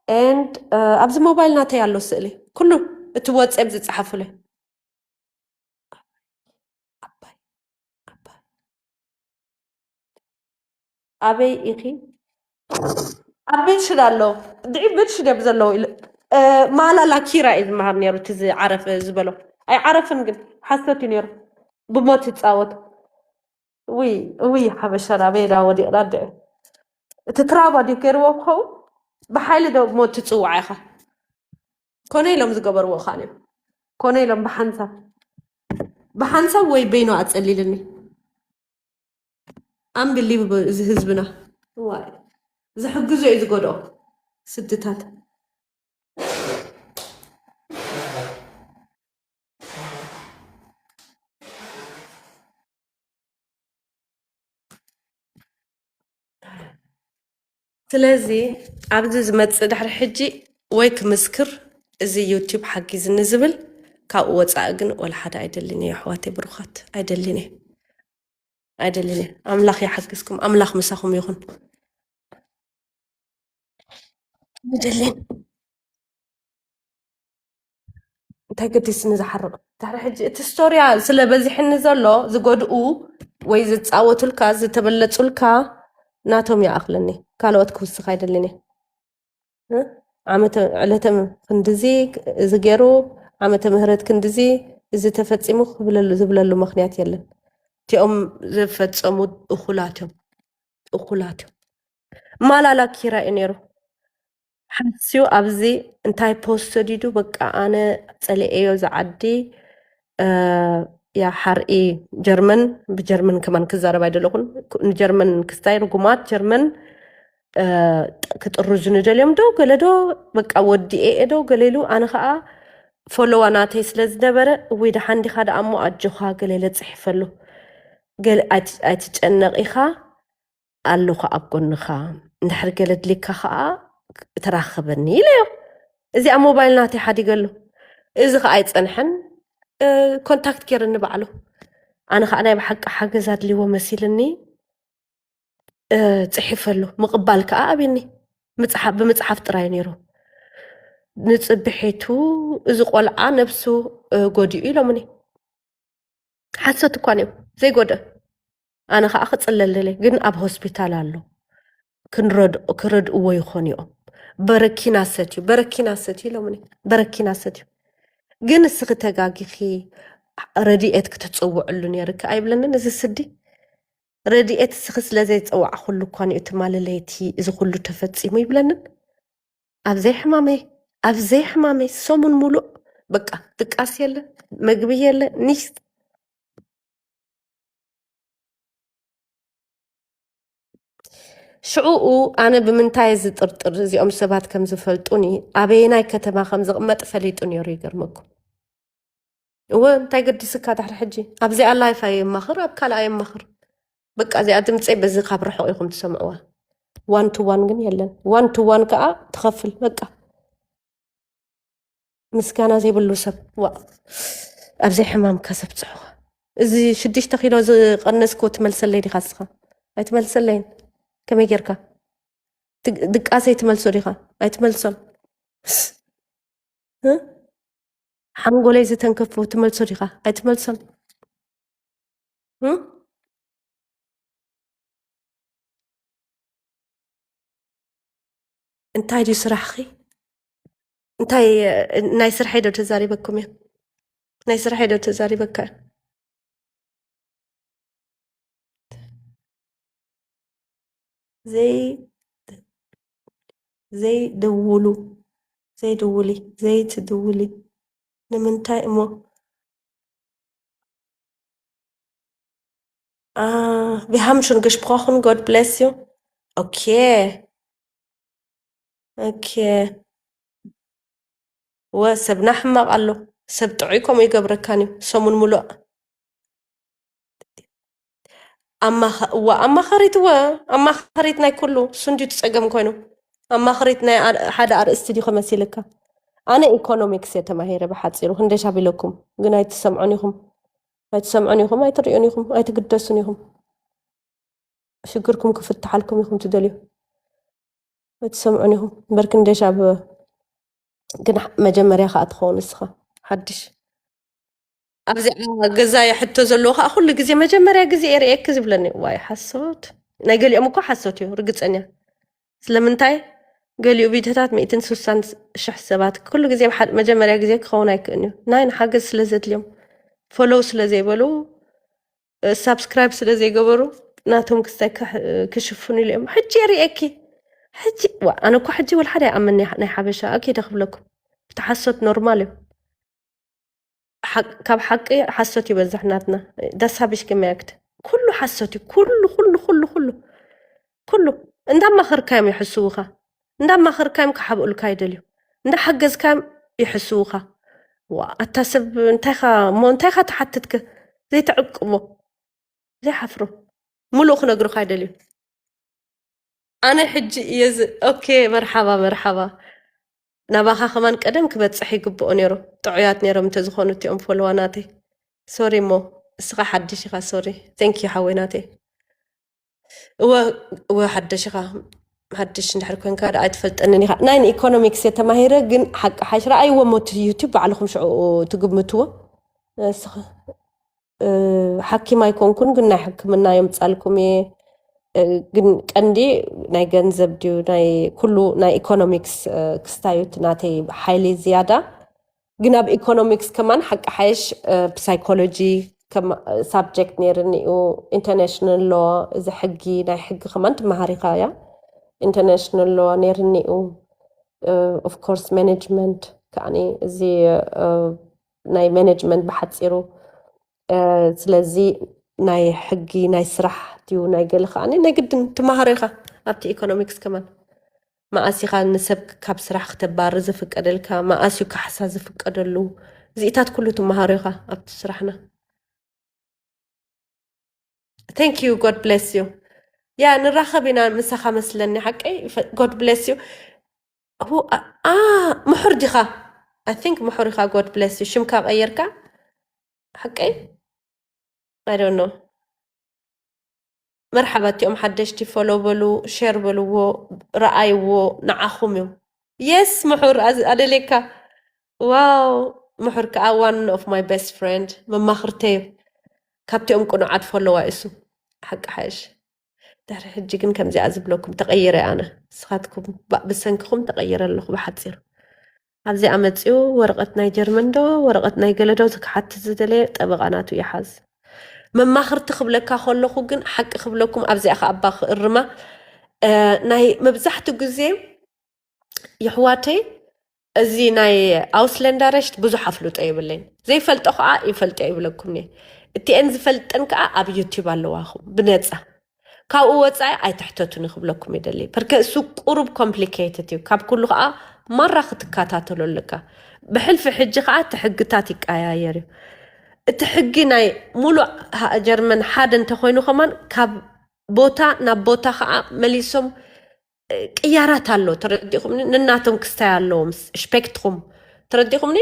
And፣ እ፣ ኣብዚ ሞባይል ናተይ ኣሎ ስእሊ። ኩሉ እቲ ወፅኤፕ ዝፀሓፉለይ። ኣባይ፣ ኣባይ። ኣበይ ኢኺ? ኣብ ሜንሽን ኣሎ። ድዒ ሜንሽን እዮም ዘለዉ ኢሉ። እ፣ ማላላ ኪራ እዩ ዝመሃር ነይሩ፣ እቲ ዝዓረፈ ዝበሎ። ኣይዓረፍን ግን፣ ሓሰት እዩ ነይሩ። ብሞት ይፃወት። ውይ፣ ውይ፣ ሓበሻ ናበይ ኢና ወዲቕና እንድዒ። እቲ ትራማ ድዩ ገይርዎ ክኸውን? ብሓይሊ ዶ ሞት ትፅውዓ ኢኻ? ኮነ ኢሎም ዝገበርዎ ካልእ። ኮነ ኢሎም ብሓንሳብ። ብሓንሳብ ወይ በይኑ ኣጸሊልኒ። ኣምብሊቭ እዚ ህዝብና። ዋይ። ዝሕግዞ እዩ ዝጎድኦ። ስድታት። ስለዚ ኣብዚ ዝመጽእ ድሕሪ ሕጂ ወይ ክምስክር፣ እዚ ዩቲዩብ ሓጊዝኒ ዝብል፣ ካብኡ ወጻኢ ግን ወላ ሓደ ኣይደልን እየ። ኣሕዋተይ ብሩኻት፣ ኣይደልን እየ። ኣይደልን እየ። ኣምላኽ ይሓግዝኩም፣ ኣምላኽ ምሳኹም ይኹን። ኣይደልን። እንታይ ገዲስኒ ዝሓርቕ? ድሕሪ ሕጂ እቲ ስቶርያ ስለ በዚሕኒ ዘሎ፣ ዝጎድኡ ወይ ዝጻወቱልካ፣ ዝተበለጹልካ ናቶም ይኣኽለኒ። ካልኦት ክውስኽ ኣይደልን እየ። እ? ዓመተ፣ ዕለተ ም-፣ ክንድዚ እዚ ገይሩ፣ ዓመተ ምህረት ክንድዚ እዚ ተፈጺሙ ክብለሉ፣ ዝብለሉ ምኽንያት የለን። እቲኦም ዝፈጸሙ እኹላት እዮም። እኹላት እዮም። ማላላ ኪራ እዩ ነይሩ። ሓስዩ ኣብዚ እንታይ ፖስት ሰዲዱ፣ በቃ ኣነ ጸሊኤዮ እዚ ዓዲ፣ እ፣ ያ ሓርኢ ጀርመን፣ ብጀርመን ከማን ክዛረብ ኣይደለኹን። ክ-፣ ንጀርመን ክስታይ ርጉማት ጀርመን፣ እ፣ ጥ-፣ ክጥርዙ ንደልዮም ዶ ገለ ዶ፣ በቃ ወዲኤ እየ ዶ ገለ ኢሉ፣ ኣነ ኸኣ ፎሎዋ ናተይ ስለ ዝነበረ፣ እውይ ደሓን ዲኻ ደኣ እሞ ኣጆኻ ገለ ኢለ ጽሒፈሉ። ገለ ኣይት-፣ ኣይትጨነቕ ኢኻ፣ ኣለኹ ኣብ ጎንኻ፣ እንድሕር ገለ ድልየካ ኸኣ ተራኸበኒ ኢለዮ። እዚኣ ሞባይል ናተይ ሓዲገሉ። እዚ ኸኣ ኣይጸንሐን፣ እ፣ ኮንታክት ገይርኒ ባዕሉ። ኣነ ኸኣ ናይ ብሓቂ ሓገዝ ኣድልይዎ መሲልኒ፣ እ፣ ጽሒፈሉ። ምቕባል ከኣ ኣብኒ። ምጽሓፍ፣ ብምጽሓፍ ጥራይ ነይሩ። ንጽብሒቱ እዚ ቆልዓ ነብሱ፣ እ፣ ጎዲኡ ኢሎምኒ። ሓሶት እኳ እዮም ዘይጎድእ። ኣነ ኸዓ ክጽለል ደልየ፣ ግን ኣብ ሆስፒታል ኣሎ። ክንረድ-፣ ክረድእዎ ይኾኑ እዮም። በረኪና ሰትዩ፣ በረኪና ሰትዩ ኢሎምኒ። በረኪና ሰትዩ። ግን እስኺ ተጋጊኺ፣ ረድኤት ክትጽውዕሉ ነይርኪ ኣይብለንን እዚ ስዲ? ረድኤት እስኺ ስለ ዘይጸዋዕኹሉ እኳ እዩ ትማሊ ለይቲ እዚ ኩሉ ተፈጺሙ ይብለንን። ኣብ ዘይሕማመይ፣ ኣብ ዘይሕማመይ ሰሙን ሙሉእ በቃ ድቃስ የለ፣ መግቢ የለ፣ ኒስ። ሽዑኡ ኣነ ብምንታይ ዝጥርጥር እዚኦም ሰባት ከም ዝፈልጡኒ፣ ኣበየናይ ከተማ ከም ዝቕመጥ ፈሊጡ ነይሩ፣ ይገርመኩም። እወ፣ እንታይ ገዲስካ ድሕሪ ሕጂ? ኣብዚኣ ላይፍ ኣየማኽር፣ ኣብ ካልእ ኣየማኽር። በቃ እዚኣ ድምፀይ በዚ ካብ ርሑቕ ኢኹም ትሰምዕዋ። ዋን ቱ ዋን ግን የለን። ዋን ቱ ዋን ከዓ ትኸፍል። በቃ ምስጋና ዘይብሉ ሰብ። ዋ፣ ኣብዘይ ሕማምካ ሰብ ፅሑኻ። እዚ ሽዱሽተ ኪሎ ዝቐነስኩ ትመልሰለይ ዲኻ እስኻ? ኣይትመልሰለይን። ከመይ ጌርካ? ት-፣ ድቃሰይ ትመልሶ ዲኻ? ኣይትመልሶን። እ? ሓንጎለይ ዝተንከፉ ትመልሶ ዲኻ? ኣይትመልሶን። እ? እንታይ ድዩ ስራሕኺ? እንታይ፣ ናይ ስርሐይ ዶ ተዛሪበኩም እየ? ናይ ስርሐይ ዶ ተዛሪበካ እየ? ዘይ ዘይደውሉ ዘይደውሊ ዘይትደውሊ ንምንታይ እሞ? Ah, wir haben schon gesprochen. God bless you. Okay. Okay. ወ ሰብና ሕማቕ ኣሎ። ሰብ ጥዑይ ከምኡ ይገብረካን እዩ። ሰሙን ሙሉእ ኣማኸ- እዋ ኣማኸሪት ወ ኣማኸሪት ናይ ኩሉ እሱ እንዲዩ እቲ ጸገም ኮይኑ። ኣማኸሪት ናይ ኣ- ሓደ ኣርእስቲ ድዩ ከመሲልካ? ኣነ ኢኮኖሚክስ እየ ተማሂረ ብሓጺሩ ክንደሽ ኣቢለኩም ግን ኣይትሰምዑን ኢኹም። ኣይትሰምዑን ኢኹም፣ ኣይትርእዩን ኢኹም፣ ኣይትግደሱን ኢኹም። ሽግርኩም ክፍትሓልኩም ኢኹም ትደልዩ። ኣይትሰምዑን ኢኹም። እምበር ክንደሽ ኣብ ግን መጀመርያ ከዓ ትኸውን ንስኻ ሓድሽ ኣብዚኣ ገዛ ሕቶ ዘለዎ ከዓ ኩሉ ግዜ መጀመርያ ግዜ እየ ርእየኪ ዝብለኒ። ዋይ ሓሶት። ናይ ገሊኦም እኮ ሓሶት እዩ ርግፀኛ። ስለምንታይ ገሊኡ ቪድዮታት ሚእትን ስሳን ሽሕ ሰባት ኩሉ ግዜ ብሓ- መጀመርያ ግዜ ክኸውን ኣይክእልን እዩ። ናይ ንሓገዝ ስለ ዘድልዮም ፎሎው ስለ ዘይበሉ ሳብስክራይብ ስለ ዘይገበሩ ናቶም ክስታይ ክሕ- ክሽፍኑ ኢሉ እዮም። ሕጂ የርእየኪ ሕጂ ዋ፣ ኣነ እኮ ሕጂ ወላ ሓደ ይኣምን ናይ ናይ ሓበሻ ኣኪደ ክብለኩም እቲ ሓሶት ኖርማል እዩ። ሓቅ- ካብ ሓቂ ሓሶት ይበዝሕ ናትና ዳሳብሽ ክመያክት ኩሉ ሓሶት እዩ። ኩሉ ኩሉ ኩሉ ኩሉ ኩሉ እንዳማኸርካዮም ይሕስውኻ፣ እንዳማኸርካዮም ክሓብኡልካ ይደልዩ፣ እንዳሓገዝካዮም ይሕስውኻ። ዋ ኣታ ሰብ እንታይኻ እሞ እንታይኻ ትሓትትክ ዘይትዕቅቦ ዘይሓፍሩ ሙሉእ ክነግሩኻ ይደልዩ። ኣነ ሕጂ እየ ዝ ኦኬ መርሓባ መርሓባ ናባኻ ከማን ቀደም ክበጽሕ ይግብኦ ነይሩ። ጥዑያት ነይሮም እንተዝኾኑ እቲኦም ፎሎዋ ናተይ። ሶሪ እሞ እስኻ ሓድሽ ኢኻ ሶሪ። Thank you ሓወይ ናተይ። እወ እወ ሓደሽ ኢኻ ሓድሽ እንድሕር ኮንካ ደኣ ኣይትፈልጠንን ኢኻ። ናይ ንኢኮኖሚክስ እየ ተማሂረ ግን ሓቂ ሓሽ ረኣይዎ እሞ እቲ ዩቱብ ባዕልኹም ሽዑ ትግምትዎ። እስኻ ሓኪም ኣይኮንኩን ግን ናይ ሕክምና የምፃልኩም እየ። ግን ቀንዲ ናይ ገንዘብ ድዩ ናይ ኩሉ ናይ ኢኮኖሚክስ ክስታዩት ናተይ ሓይሊ ዝያዳ። ግን ኣብ ኢኮኖሚክስ ከማን ሓቂ ሓይሽ ብሳይኮሎጂ ሳብጀክት ነይርኒ እዩ። ኢንተርናሽናል ሎ እዚ ሕጊ ናይ ሕጊ ከማን ትመሃሪካ እያ። ኢንተርናሽናል ሎ ነይርኒ እዩ። ኦፍኮርስ ማኔጅመንት ከዓኒ እዚ ናይ ማኔጅመንት ብሓፂሩ ስለዚ ናይ ሕጊ ናይ ስራሕ ድዩ ናይ ገለ ከዓኒ ናይ ግድን ትመሃሮ ኢኻ ኣብቲ ኢኮኖሚክስ ከማን መኣስ ኢኻ ንሰብ ካብ ስራሕ ክተባርር ዝፍቀደልካ መኣስ እዩ ካሕሳ ዝፍቀደሉ እዚኢታት ኩሉ ትመሃሮ ኢኻ ኣብቲ ስራሕና Thank you God bless you ያ ንራኸብ ኢና ምሳኻ መስለኒ ሓቀይ God bless you ምሑር ዲኻ I think ምሑር ኢኻ God bless you ሽምካ ቀየርካ ሓቀይ I don't know መርሓባ እቲኦም ሓደሽቲ ፎሎ በሉ ሸር በልዎ ረኣይዎ ንዓኹም እዮም yes ምሑር ኣደልየካ ዋው ምሑር ከዓ one of my best friend መማኽርተይ ካብቲኦም ቅኑዓት ፎሎዋ እሱ ሓቂ ሓሽ ድሕሪ ሕጂ ግን ከምዚኣ ዝብለኩም ተቐይረ ኣነ ንስኻትኩም ብሰንክኹም ተቐይረ ኣለኹ ብሓፂሩ ኣብዚኣ መፂኡ ወረቐት ናይ ጀርመን ዶ ወረቐት ናይ ገለ ዶ ክሓትት ዝደለየ ጠበቓ ናቱ ይሓዝ መማኽርቲ ክብለካ ከለኹ ግን ሓቂ ክብለኩም ኣብዚኣ ከኣባ ክእርማ ናይ መብዛሕትኡ ግዜ የሕዋተይ እዚ ናይ ኣውስለንዳረሽት ብዙሕ ኣፍልጦ የብለይን ዘይፈልጦ ከዓ ይፈልጦ ይብለኩም እየ እቲአን ዝፈልጠን ከዓ ኣብ ዩቲብ ኣለዋኹም ብነፃ ካብኡ ወፃኢ ኣይትሕተቱኒ ክብለኩም ይደሊ በርከ እሱ ቁሩብ ኮምፕሊኬትድ እዩ ካብ ኩሉ ከዓ ማራ ክትከታተሎ ኣለካ ብሕልፊ ሕጂ ከዓ እቲ ሕግታት ይቀያየር እዩ እቲ ሕጊ ናይ ሙሉእ ጀርመን ሓደ እንተኮይኑ ከማን ካብ ቦታ ናብ ቦታ ከዓ መሊሶም ቅያራት ኣሎ ተረዲኹም ንናቶም ክስታይ ኣለዎም ሽፔክትኩም ተረዲኹምኒ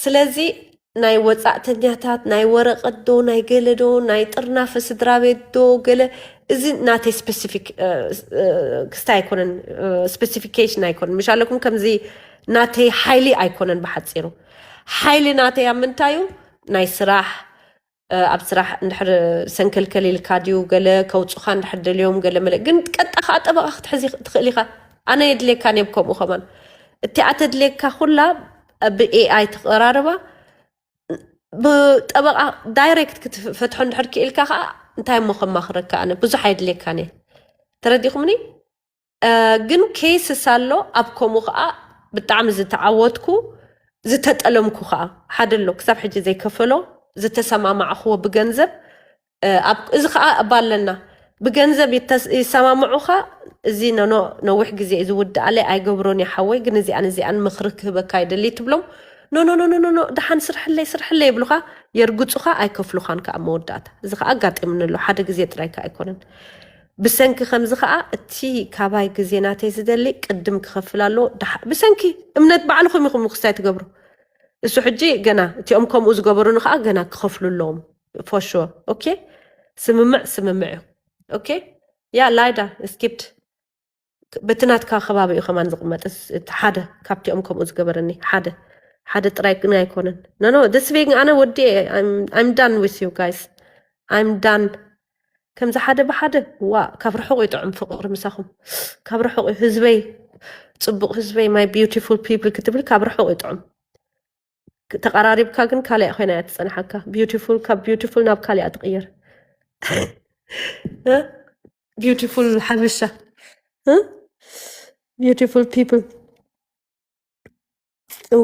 ስለዚ ናይ ወፃእተኛታት ናይ ወረቐት ዶ ናይ ገለ ዶ ናይ ጥርናፈ ስድራ ቤት ዶ ገለ እዚ ናተይ ስፔሲፊክ ክስታይ ኣይኮነን ስፔሲፊኬሽን ኣይኮነን ምሽ ኣለኩም ከምዚ ናተይ ሓይሊ ኣይኮነን ብሓፂሩ ሓይሊ ናተይ ኣብ ምንታዩ ናይ ስራሕ ኣብ ስራሕ እንድሕር ሰንከልከል ኢልካ ድዩ ገለ ከውፁኻ እንድሕር ደልዮም ገለ መለ ግን ቀጣ ከዓ ጠበቃ ክትሕዚ ትኽእል ኢኻ ኣነ የድልየካ ኔብ ከምኡ ከማን እቲኣ ተድልየካ ኩላ ብኤኣይ ትቀራረባ ብጠበቃ ዳይሬክት ክትፈትሖ እንድሕር ክኢልካ ከዓ እንታይ እሞ ከማኽረካ ኣነ ብዙሕ ኣይድልየካን እየ ተረዲኹምኒ? እ፣ ግን ኬስስ ኣሎ። ኣብ ከምኡ ከዓ ብጣዕሚ ዝተዓወትኩ ዝተጠለምኩ ከዓ ሓደ ኣሎ፣ ክሳብ ሕጂ ዘይከፈሎ ዝተሰማማዕኽዎ ብገንዘብ። እ፣ ኣብ፣ እዚ ከዓ እባ ኣለና፣ ብገንዘብ ይተስ-፣ ይሰማምዑኻ። እዚ ነኖ ነዊሕ ግዜ እዩ ዝውድኣለይ፣ ኣይገብሮን እየ ሓወይ። ግን እዚኣን እዚኣን ምኽሪ ክህበካ ይደሊ ትብሎም። ኖ ኖ ኖ ኖ ኖ፣ ደሓን ስርሕለይ ስርሕለይ ይብሉኻ፣ የርግፁኻ፣ ኣይከፍሉኻን ከዓ መወዳእታ። እዚ ከዓ ኣጋጢሙኒ ኣሎ፣ ሓደ ግዜ ጥራይ ከዓ ኣይኮነን። ብሰንኪ ከምዚ ከዓ እቲ ካባይ ግዜ ናተይ ዝደሊ ቅድም ክኸፍል ኣለዎ። ደሓ-፣ ብሰንኪ እምነት ባዕልኹም ኢኹም ክስታይ ትገብሩ። እሱ ሕጂ ገና እቲኦም ከምኡ ዝገበሩኒ ከዓ ገና ክኸፍሉ ኣለዎም። For sure። ኦኬ፣ ስምምዕ ስምምዕ እዩ። ኦኬ፣ ያ ላይዳ ስኪፕት በቲ ናትካ ከባቢ እዩ ከማን ዝቕመጥ። እስ-፣ እቲ ሓደ ካብቲኦም ከምኡ ዝገበረኒ ሓደ፣ ሓደ ጥራይ ግን ኣይኮነን። No no፣ this week ኣነ ወዲ I'm done with you guys። I'm done። ከምዚ ሓደ ብሓደ፣ ዋ፣ ካብ ርሑቕ ይጥዑም ፍቕሪ ምሳኹም። ካብ ርሑቕ እዩ ህዝበይ፣ ጽቡቕ ህዝበይ፣ my beautiful people ክትብል ካብ ርሑቕ ይጥዑም። ተቐራሪብካ ግን ካልእ ኮይና እያ ትጸንሓካ። ቢዩቲፉል፣ ካብ ቢዩቲፉል ናብ ካልእ እያ ትቕየር። እ? ቢዩቲፉል ሓበሻ። እ? ቢዩቲፉል ፒፕል።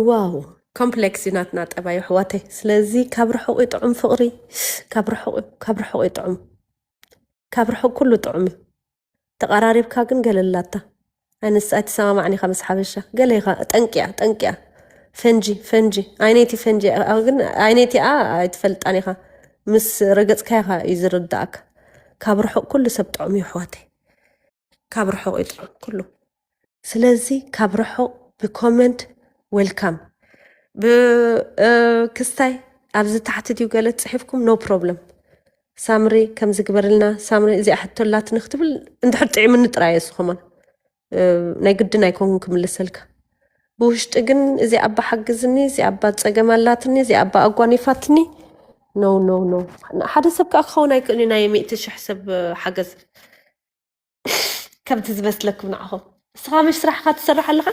ዋው፣ ኮምፕሌክስ እዩ ናትና ጠባይ ኣሕዋተይ። ስለዚ ካብ ርሑቕ ይጥዑም ፍቕሪ፣ ካብ ርሑቕ፣ ካብ ርሑቕ ይጥዑም። ካብ ርሑቕ ኩሉ ጥዑም እዩ። ተቐራሪብካ ግን ገለ ኣላታ። ኣይንስ-፣ ኣይትሰማማዕን ኢኻ ምስ ሓበሻ። ገለ ኢኻ ጠንቅያ፣ ጠንቅያ። ፈንጂ፣ ፈንጂ። ኣይነይቲ ፈንጂ፣ ኣብ ግን ኣይነይቲ እያ ኣይትፈልጣን ኢኻ። ምስ ረገጽካ ኢኻ እዩ ዝርዳእካ። ካብ ርሑቕ ኩሉ ሰብ ጥዑም እዩ ኣሕዋተይ። ካብ ርሑቕ እዩ ጥዑም ኩሉ። ስለዚ ካብ ርሑቕ ብኮመንት ዌልካም። ብ-፣ እ፣ ክስታይ ኣብዚ ታሕቲ ድዩ ገለ ጽሒፍኩም? No problem። ሳምሪ ከምዚ ግበርልና፣ ሳምሪ እዚኣ ሕቶ ኣላትኒ ክትብል እንድሕር ጥዒምኒ ጥራይ እየ ዝኸውን። እ፣ ናይ ግድን ኣይኮንኩን ክምልሰልካ። ብውሽጢ ግን እዚኣ ኣባ ሓግዝኒ፣ እዚኣ ኣባ ጸገም ኣላትኒ፣ እዚኣ ኣባ ኣጓኒፋትኒ። No no no። ሓደ ሰብ ከኣ ክኸውን ኣይክእልን እዩ ናይ ሚእቲ ሽሕ ሰብ፣ እ፣ ሓገዝ። ከምቲ ዝመስለኩም ንዓኹም። እስኻ ምሽ ስራሕኻ ትሰርሕ ኣለኻ?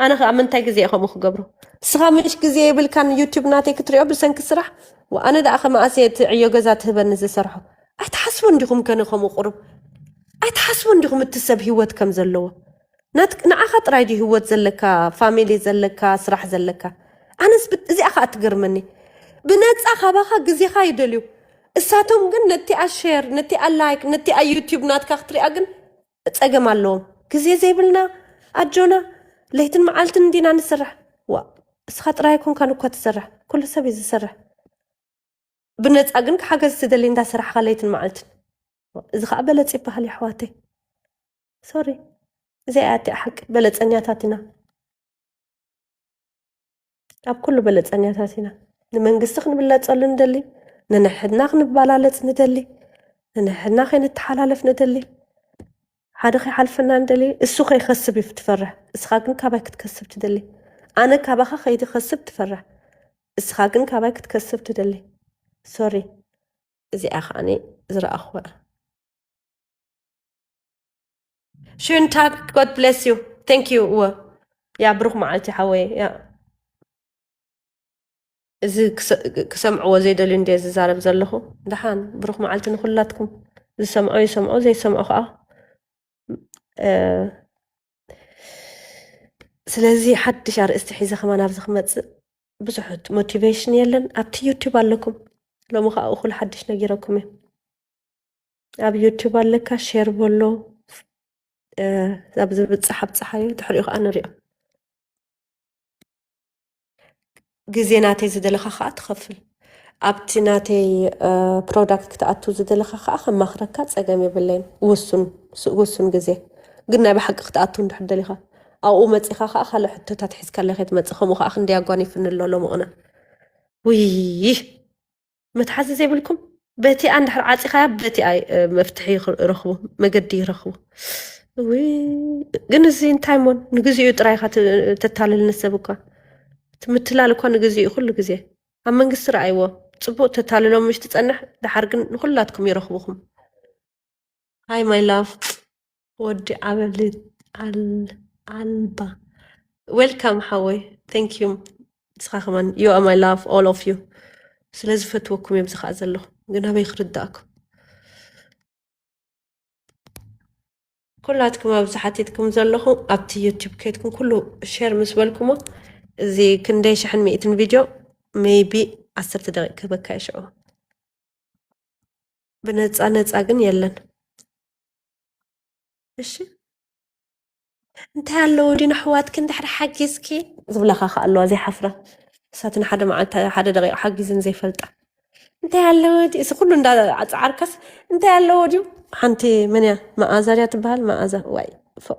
ኣነ ኸኣ ምንታይ ግዜ እየ ከምኡ ክገብሮ? እስኻ ምሽ ግዜ የብልካን ዩቲዩብ ናተይ ክትሪኦ ብሰንኪ ስራሕ? ወ-፣ ኣነ ደኣ ከመኣስ እየ እቲ ዕዮ ገዛ ትህበኒ ዝሰርሖ? ኣይትሓስቡን ዲኹም ከነ ከምኡ ቁሩብ? ኣይትሓስቡን ዲኹም እቲ ሰብ ህይወት ከም ዘለዎ? ናት-፣ ንዓኻ ጥራይ ድዩ ህይወት ዘለካ፣ ፋሚሊ ዘለካ፣ ስራሕ ዘለካ? ኣነስ ብ-፣ እዚኣ ኸኣ ትገርመኒ። ብነጻ ካባኻ ግዜኻ ይደልዩ። እሳቶም ግን ነቲኣ ሼር፣ ነቲኣ ላይክ፣ ነቲኣ ዩቲዩብ ናትካ ክትሪኣ ግን ጸገም ኣለዎም። ግዜ ዘይብልና ኣጆና፣ ለይትን መዓልትን እንዲና ንሰርሕ። ዋ፣ እስኻ ጥራይ ኣይኮንካን እኳ ትሰርሕ፣ ኩሉ ሰብ እዩ ዝሰርሕ። ብነጻ ግን ሓገዝ ትደሊ እንዳሰራሕኻ ለይትን መዓልትን። እዚ ኸኣ በለጽ ይበሃል የሕዋተይ። ሶሪ፣ እዚኣ እያ እቲኣ ሓቂ። በለጸኛታት ኢና። ኣብ ኩሉ በለጸኛታት ኢና። ንመንግስቲ ክንብለጸሉ ንደሊ፣ ንንሕድና ክንበላለጽ ንደሊ፣ ንንሕድና ከይንተሓላለፍ ንደሊ፣ ሓደ ከይሓልፈና ንደሊ። እሱ ከይኸስብ እዩ ትፈርሕ፣ እስኻ ግን ካባይ ክትከስብ ትደሊ። ኣነ ካባኻ ከይትኸስብ ትፈርሕ፣ እስኻ ግን ካባይ ክትከስብ ትደሊ። ሶሪ፣ እዚኣ ከዓኒ ዝረኣኹዋ። ሽን ታግ፣ God bless you። Thank you። እወ፣ ያ፣ ብሩኽ መዓልቲ ሓወይ። ያ፣ እዚ ክሰ-፣ ክሰምዕዎ ዘይደልዩ እንደ ዝዛረብ ዘለኹ። ደሓን ብሩኽ መዓልቲ ንኹላትኩም። ዝሰምዖ ይሰምዖ፣ ዘይሰምዖ ከዓ፣ እ፣ ስለዚ ሓድሽ ኣርእስቲ ሒዘ ከማን ኣብዚ ክመጽእ ብዙሕ ሞቲቬሽን የለን። ኣብቲ ዩቲዩብ ኣለኩም። ሎሚ ከዓ እኹል ሓድሽ ነጊረኩም እየ። ኣብ ዩቲዩብ ኣለካ፣ ሼር በሎ። እ፣ ኣብ ዝብጻሕ ኣብጽሓዮ፣ ድሕሪኡ ከዓ ንሪኦ። ግዜ ናተይ ዝደለኻ ከዓ ትኸፍል። ኣብቲ ናተይ፣ እ፣ ፕሮዳክት ክትኣቱ ዝደለኻ ከዓ ከማኽረካ ጸገም የብለይን። ውሱን፣ ስ-፣ ውሱን ግዜ። ግን ናይ ብሓቂ ክትኣቱ እንድሕር ደሊኻ፣ ኣብኡ መጺኻ ከዓ ካልእ ሕቶታት ሒዝካለይ ከይትመጽእ። ከምኡ ከዓ ክንደይ ኣጓኒፍኒ ኣሎ ሎሚ ቅነ። ውይ! መትሓዚ ዘይብልኩም፣ በቲኣ እንድሕር ዓጺኻያ፣ በቲኣ፣ እ፣ መፍትሒ ይኽ-፣ ይረኽቡ፣ መገዲ ይረኽቡ። ውይ፣ ግን እዚ እንታይ እሞ ንግዚኡ ጥራይ ኢኻ ት-፣ ተታልል ንሰብ እኳ። እቲ ምትላል እኳ ንግዚኡ ኩሉ ግዜ። ኣብ መንግስቲ ረኣይዎ። ጽቡቕ ተታልሎም ምሽ ትጸንሕ፣ ደሓር ግን ንኹላትኩም ይረኽቡኹም። ሃይ ማይ ላቭ፣ ወዲ ዓበሊ ኣል-፣ ኣልባ። ዌልካም ሓወይ፣ thank you። ንስኻ ከማን፣ you are my love, all of you። ስለ ዝፈትወኩም እዮም እዚ ኸኣ ዘለኹ። ግን ኣበይ ክርዳእኩም? ኩላትኩም ኣብዚ ሓቲትኩም ዘለኹም ኣብቲ ዩቲዩብ ከይድኩም ኩሉ ሼር ምስ በልኩሞ፣ እዚ ክንደይ ሽሕን ሚእትን ቪድዮ፣ ሜይቢ ዓሰርተ ደቂቕ ክህበካ እዩ ሽዑ። ብነፃ ነፃ ግን የለን። እሺ፣ እንታይ ኣለዎ ድዩ ንኣሕዋትኪ እንድሕር ሓጊዝኪ ዝብላኻ ከ ኣለዋ ዘይሓፍራ። እሳትን ሓደ መዓልቲ ሓደ ደቂቕ ሓጊዝን ዘይፈልጣ። እንታይ ኣለዎ ድዩ እዚ ኩሉ እንዳ ኣጻዓርካስ፣ እንታይ ኣለዎ ድዩ? ሓንቲ መን እያ? መኣዛ ድያ ትበሃል? መኣዛ። ዋይ፣ ፎ-፣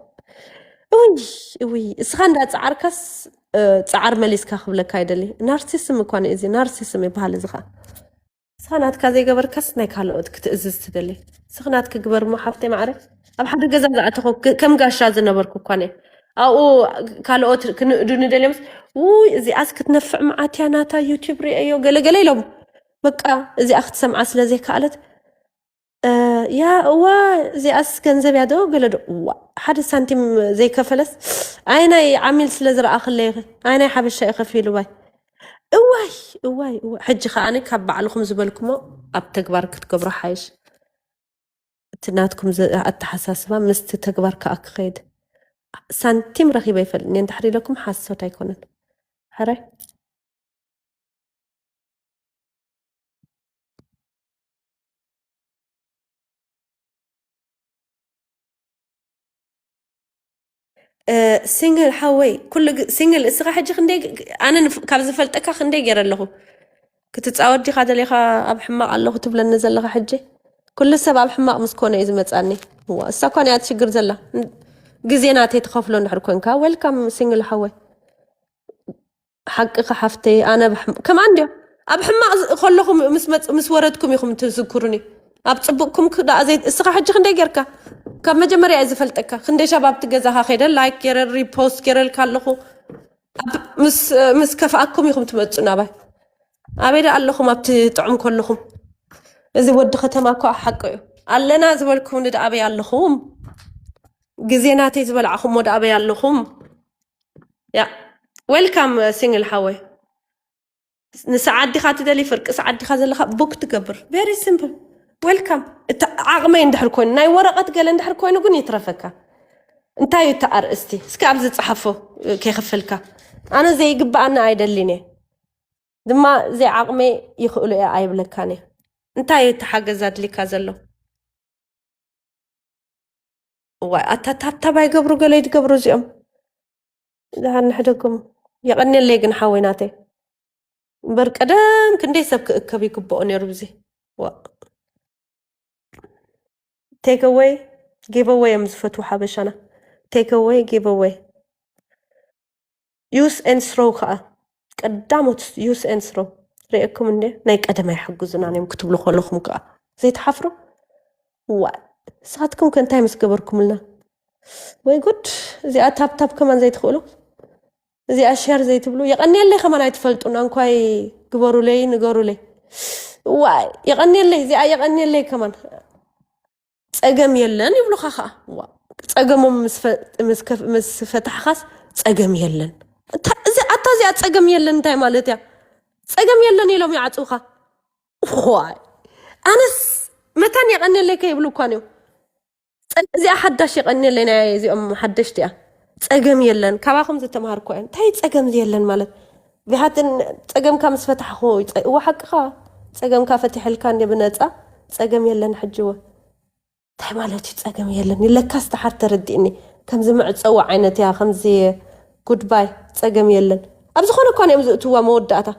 እውይ፣ እውይ፣ እስኻ እንዳ ኣጻዓርካስ፣ እ፣ ጻዓር መሊስካ ክብለካ ኣይደሊ። ናርሲስም እኳ ነው እዚ፣ ናርሲስም ይበሃል እዚ ኸኣ። እስኻ ናትካ ዘይገበርካስ ናይ ካልኦት ክትእዝዝ ትደሊ። እስኺ ናትኪ ግበር እሞ ሓፍተይ ማዕረ። ኣብ ሓደ ገዛ ዝኣተኹ ክ-፣ ከም ጋሻ ዝነበርኩ እኳ እየ። ኣብኡ ካልኦት ክንእዱኒ ደልዮምስ፣ "ውይ፣ እዚኣስ ክትነፍዕ መዓት እያ፣ ናታ ዩቲዩብ ርእየዮ፣ ገለ ገለ" ኢሎም። በቃ እዚኣ ክትሰምዓ ስለ ዘይከኣለት፣ "እ፣ ያ፣ እዋ፣ እዚኣስ ገንዘብ እያ ዶ?" ገለ ዶ፣ እዋ፣ ሓደ ሳንቲም ዘይከፈለስ፣ ኣይ ናይ ዓሚል ስለ ዝረኣኽለይ ኢኺ፣ ኣይ ናይ ሓበሻ እዩ ከፊሉ ባይ። እዋይ፣ እዋይ፣ እዋይ። ሕጂ ከኣ ኣነ ካብ ባዕልኹም ዝበልኩሞ ኣብ ተግባር ክትገብሮ ሓይሽ። እቲ ናትኩም ዘ-፣ ኣተሓሳስባ ምስቲ ተግባር ከኣ ክኸይድ። ሳንቲም ረኺበ ይፈልጥ እየ እንድሕር ኢለኩም ሓሶት ኣይኮነን። ሕራይ። እ፣ ሲንግል ሓወይ፣ ኩሉ ግ-፣ ሲንግል እስኻ ሕጂ ክንደይ ግ-፣ ኣነ ንፍ-፣ ካብ ዝፈልጠካ ክንደይ ገይረ ኣለኹ። ክትጻወት ዲኻ ደሊኻ ኣብ ሕማቕ ኣለኹ ትብለኒ ዘለኻ ሕጂ? ኩሉ ሰብ ኣብ ሕማቕ ምስ ኮነ እዩ ዝመጻኒ። እዋ፣ እሳ እኳ እያ እቲ ሽግር ዘላ። ን-፣ ግዜ ናተይ ትኸፍሎ እንድሕር ኮንካ፣ ዌልካም ሲንግል ሓወይ። ሓቅኻ ሓፍተይ፣ ኣነ ኣብ ሕም-፣ ከማን ድዮ? ኣብ ሕማቕ ዝ-፣ ከለኹም ምስ መጽ-፣ ምስ ወረድኩም ኢኹም ትዝክሩኒ። ኣብ ጽቡቕኩም ክ-፣ ደኣ ዘይ-፣ እስኻ ሕጂ ክንደይ ጌርካ? ካብ መጀመርያ እየ ዝፈልጠካ። ክንደይ ሻብ ኣብቲ ገዛኻ ከይደ ላይክ ጌረ፣ ሪፖስት ጌረልካ ኣለኹ። ኣብ-፣ ምስ፣ ምስ ከፍኣኩም ኢኹም ትመጹ ናባይ። ኣበይ ደኣ ኣለኹም ኣብቲ ጥዑም ከለኹም? እዚ ወዲ ከተማ እኮ ሓቂ እዩ። ኣለና ዝበልኩምኒ ደኣ ኣበይ ኣለኹም? ግዜ ናተይ ዝበላዕኹሞ ደኣ ኣበይ ኣለኹም? ያ፣ ዌልካም ሲንግል ሓወይ። ንሰዓት ዲኻ ትደሊ፣ ፍርቂ ሰዓት ዲኻ ዘለኻ ቡክ ትገብር። ቬሪ ሲምፕል። ዌልካም። እቲ ዓቕመይ እንድሕር ኮይኑ፣ ናይ ወረቐት ገለ እንድሕር ኮይኑ ግን ይትረፈካ። እንታይ እዩ እቲ ኣርእስቲ? እስኪ ኣብዚ ጸሓፎ፣ ከይኸፈልካ። ኣነ ዘይግብኣኒ ኣይደልን እየ። ድማ ዘይዓቕመይ ይኽእሉ እየ ኣይብለካን እየ። እንታይ እዩ እቲ ሓገዝ ኣድልካ ዘሎ? እዋይ፣ ኣታ ታብታብ ኣይገብሩ፣ ገለ ይትገብሩ እዚኦም። ደሓን ንሕደጎም። የቐንየለይ ግን ሓወይ ናተይ። እምበር ቀደም ክንደይ ሰብ ክእከብ ይግብኦ ነይሩ ብዚ። ዋ። ቴክ ኣወይ፣ ጊቭ ኣወይ እዮም ዝፈትዉ ሓበሻና። ቴክ ኣወይ፣ ጊቭ ኣወይ። ዩስ ኤን ስሮው ከዓ ቀዳሞት ዩስ ኤን ስሮው ርእየኩም እንደ ናይ ቀደም ኣይሕግዙናን እዮም ክትብሉ ከለኹም ከዓ ዘይትሓፍሩ? ዋይ፣ ንስኻትኩም ከ እንታይ ምስ ገበርኩምልና? ወይ ጉድ! እዚኣ ታብታብ ከማን ዘይትኽእሉ? እዚኣ ሸር ዘይትብሉ? የቐንየለይ ከማን ኣይትፈልጡና፣ እንኳይ ግበሩለይ፣ ንገሩለይ። ዋይ፣ የቐንየለይ፣ እዚኣ የቐንየለይ ከማን። ጸገም የለን ይብሉኻ ኸኣ። ዋ፣ ጸገሞም ምስ ፈ-፣ ምስ ከፍ-፣ ምስ ፈታሕኻስ ጸገም የለን። እንታይ እዚ ኣታ እዚኣ ጸገም የለን እንታይ ማለት እያ? ጸገም የለን ኢሎም ይዓጽውኻ። ዋይ፣ ኣነስ መታን የቐንየለይ ከይብሉ እኳ እዮም። ጸ-፣ እዚኣ ሓዳሽ የቐንየለይ፣ ናይ እዚኦም ሓደሽቲ እያ። ጸገም የለን፣ ካባኹም ዝተማሃርኩ እያ። እንታይ ጸገም የለን ማለት? ቢሃትን ጸገምካ ምስ ፈታሕኹ ይጸ-፣ እወ ሓቅኻ፣ ጸገምካ ፈቲሐልካ እንደ ብነጻ ጸገም የለን ሕጂ እወ። እንታይ ማለት እዩ ጸገም የለን? ለካስ ደሓር ተረዲእኒ። ከምዚ መዕጸዊ ዓይነት እያ፣ ከምዚ ጉድባይ ጸገም የለን። ኣብ ዝኾነ እኳ እዮም ዝእትዋ መወዳእታ።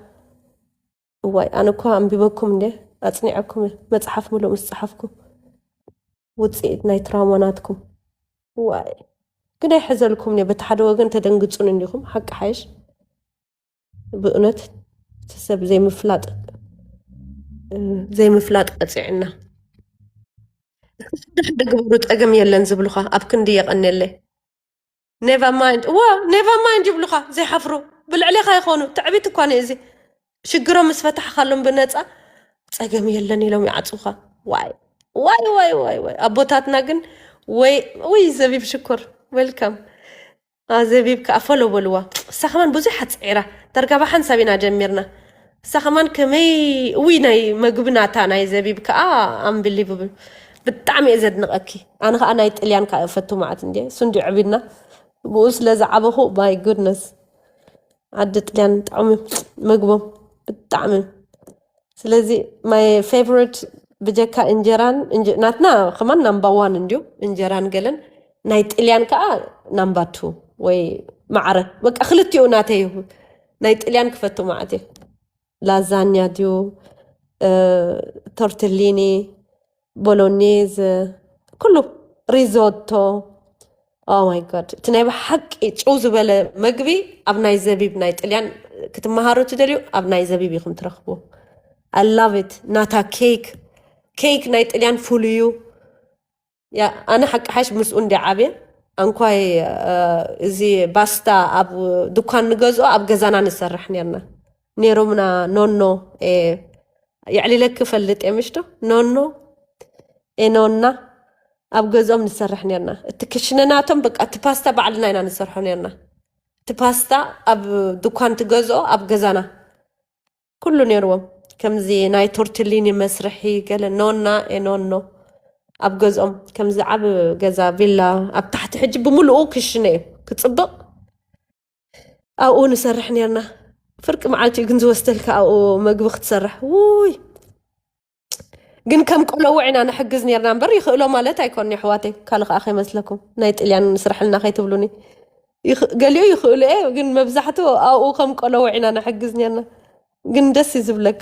እዋይ፣ ኣነ እኳ ኣንቢበኩም እንደ ኣጽኒዐኩም እየ። መጽሓፍ ምሉእ ምስ ጸሓፍኩ ውጽኢት ናይ ትራውማ ናትኩም። እዋይ፣ ግን ኣይሕዘልኩም እየ። በቲ ሓደ ወገን ተደንግጹን እንዲኹም፣ ሓቂ ሓይሽ። ብእውነት እቲ ሰብ ዘይምፍላጥ፣ እ፣ ዘይምፍላጥ ቀጺዕና። ደሓን ግበሩ፣ ጸገም የለን ዝብሉኻ ኣብ ክንዲ የቐንየለይ። ኔቨር ማይንድ፣ እዋ፣ ኔቨር ማይንድ ይብሉኻ፣ ዘይሓፍሩ። ብልዕሌኻ ይኾኑ፣ ትዕቢት እኳ ነው እዚ። ሽግሮም ምስ ፈታሕካሎም ብነጻ፣ ጸገም የለን ኢሎም ይዓጹኻ። ዋይ፣ ዋይ፣ ዋይ፣ ዋይ፣ ዋይ። ኣቦታትና ግን፣ ወይ፣ ውይ፣ ዘቢብ ሽኮር፣ ዌልካም። አ፣ ዘቢብ ከኣ ፎሎ በልዋ። እሳ ከማን ብዙሕ ኣጽዒራ። ዳርጋ ብሓንሳብ ኢና ጀሚርና። እሳ ከማን ከመይ፣ ውይ፣ ናይ መግቢ ናታ ናይ ዘቢብ ከኣ ኣንቢሊቨብል። ብጣዕሚ እየ ዘድንቐኪ። ኣነ ከዓ ናይ ጥልያን ከዓ እፈቱ ማለት እንዲ እሱ እንዲ ዕቢድና ብኡ ስለ ዝዓበኹ my goodness። ዓዲ ጥልያን ጥዑም እዩ ምግቦም ብጣዕሚ። ስለዚ my favorite ብጀካ እንጀራን እንጀ- ናትና ከማን ናምባ ዋን እንዲዩ እንጀራን ገለን ናይ ጥልያን ከዓ ናምባ ቱ ወይ ማዕረ በቃ ክልቲኡ ናተይ እዩ። ናይ ጥልያን ክፈቱ ማለት እዩ። ላዛኛ ድዩ፣ ቶርትሊኒ፣ ቦሎኔዝ፣ ኩሉ፣ ሪዞቶ። Oh my God፣ እቲ ናይ ብሓቂ ጭው ዝበለ መግቢ ኣብ ናይ ዘቢብ ናይ ጥልያን ክትመሃሩ ትደልዩ ኣብ ናይ ዘቢብ ኢኹም ትረኽቡ። I love it። ናታ ኬክ ኬክ ናይ ጥልያን ፍሉዩ። ያ ኣነ ሓቂ ሓሽ ምስኡ እንዲ ዓብየ ኣንኳይ እዚ ባስታ ኣብ ድኳን ንገዝኦ ኣብ ገዛና ንሰርሕ ነርና። ነይሮምና ኖኖ የዕሊለኪ ፈልጥ የምሽቶ ኖኖ ኤኖና ኣብ ገዝኦም ንሰርሕ ነርና። እቲ ክሽነናቶም በቃ እቲ ፓስታ ባዕልና ኢና ንሰርሖ ነርና። እቲ ፓስታ ኣብ ድኳን ትገዝኦ ኣብ ገዛና ኩሉ ነርዎም። ከምዚ ናይ ቶርትሊኒ መስርሒ ገለ ኖና ኤኖኖ ኣብ ገዝኦም ከምዚ ዓብ ገዛ ቪላ ኣብ ታሕቲ ሕጂ ብምልኡ ክሽነ እዩ ክፅብቕ። ኣብኡ ንሰርሕ ነርና። ፍርቂ መዓልቲ እዩ ግን ዝወስደልካ ኣብኡ መግቢ ክትሰርሕ ውይ። ግን ከም ቆለውዕ ኢና ንሕግዝ ነርና እምበር ይኽእሎ ማለት ኣይኮን ኣሕዋተይ። ካልእ ከዓ ከይመስለኩም ናይ ጥልያን ስራሕልና ከይትብሉኒ። ይኽ- ገሊኡ ይኽእሉ እየ ግን መብዛሕትኡ ኣብኡ ከም ቆለውዕ ኢና ንሕግዝ ነርና። ግን ደስ እዩ ዝብለካ።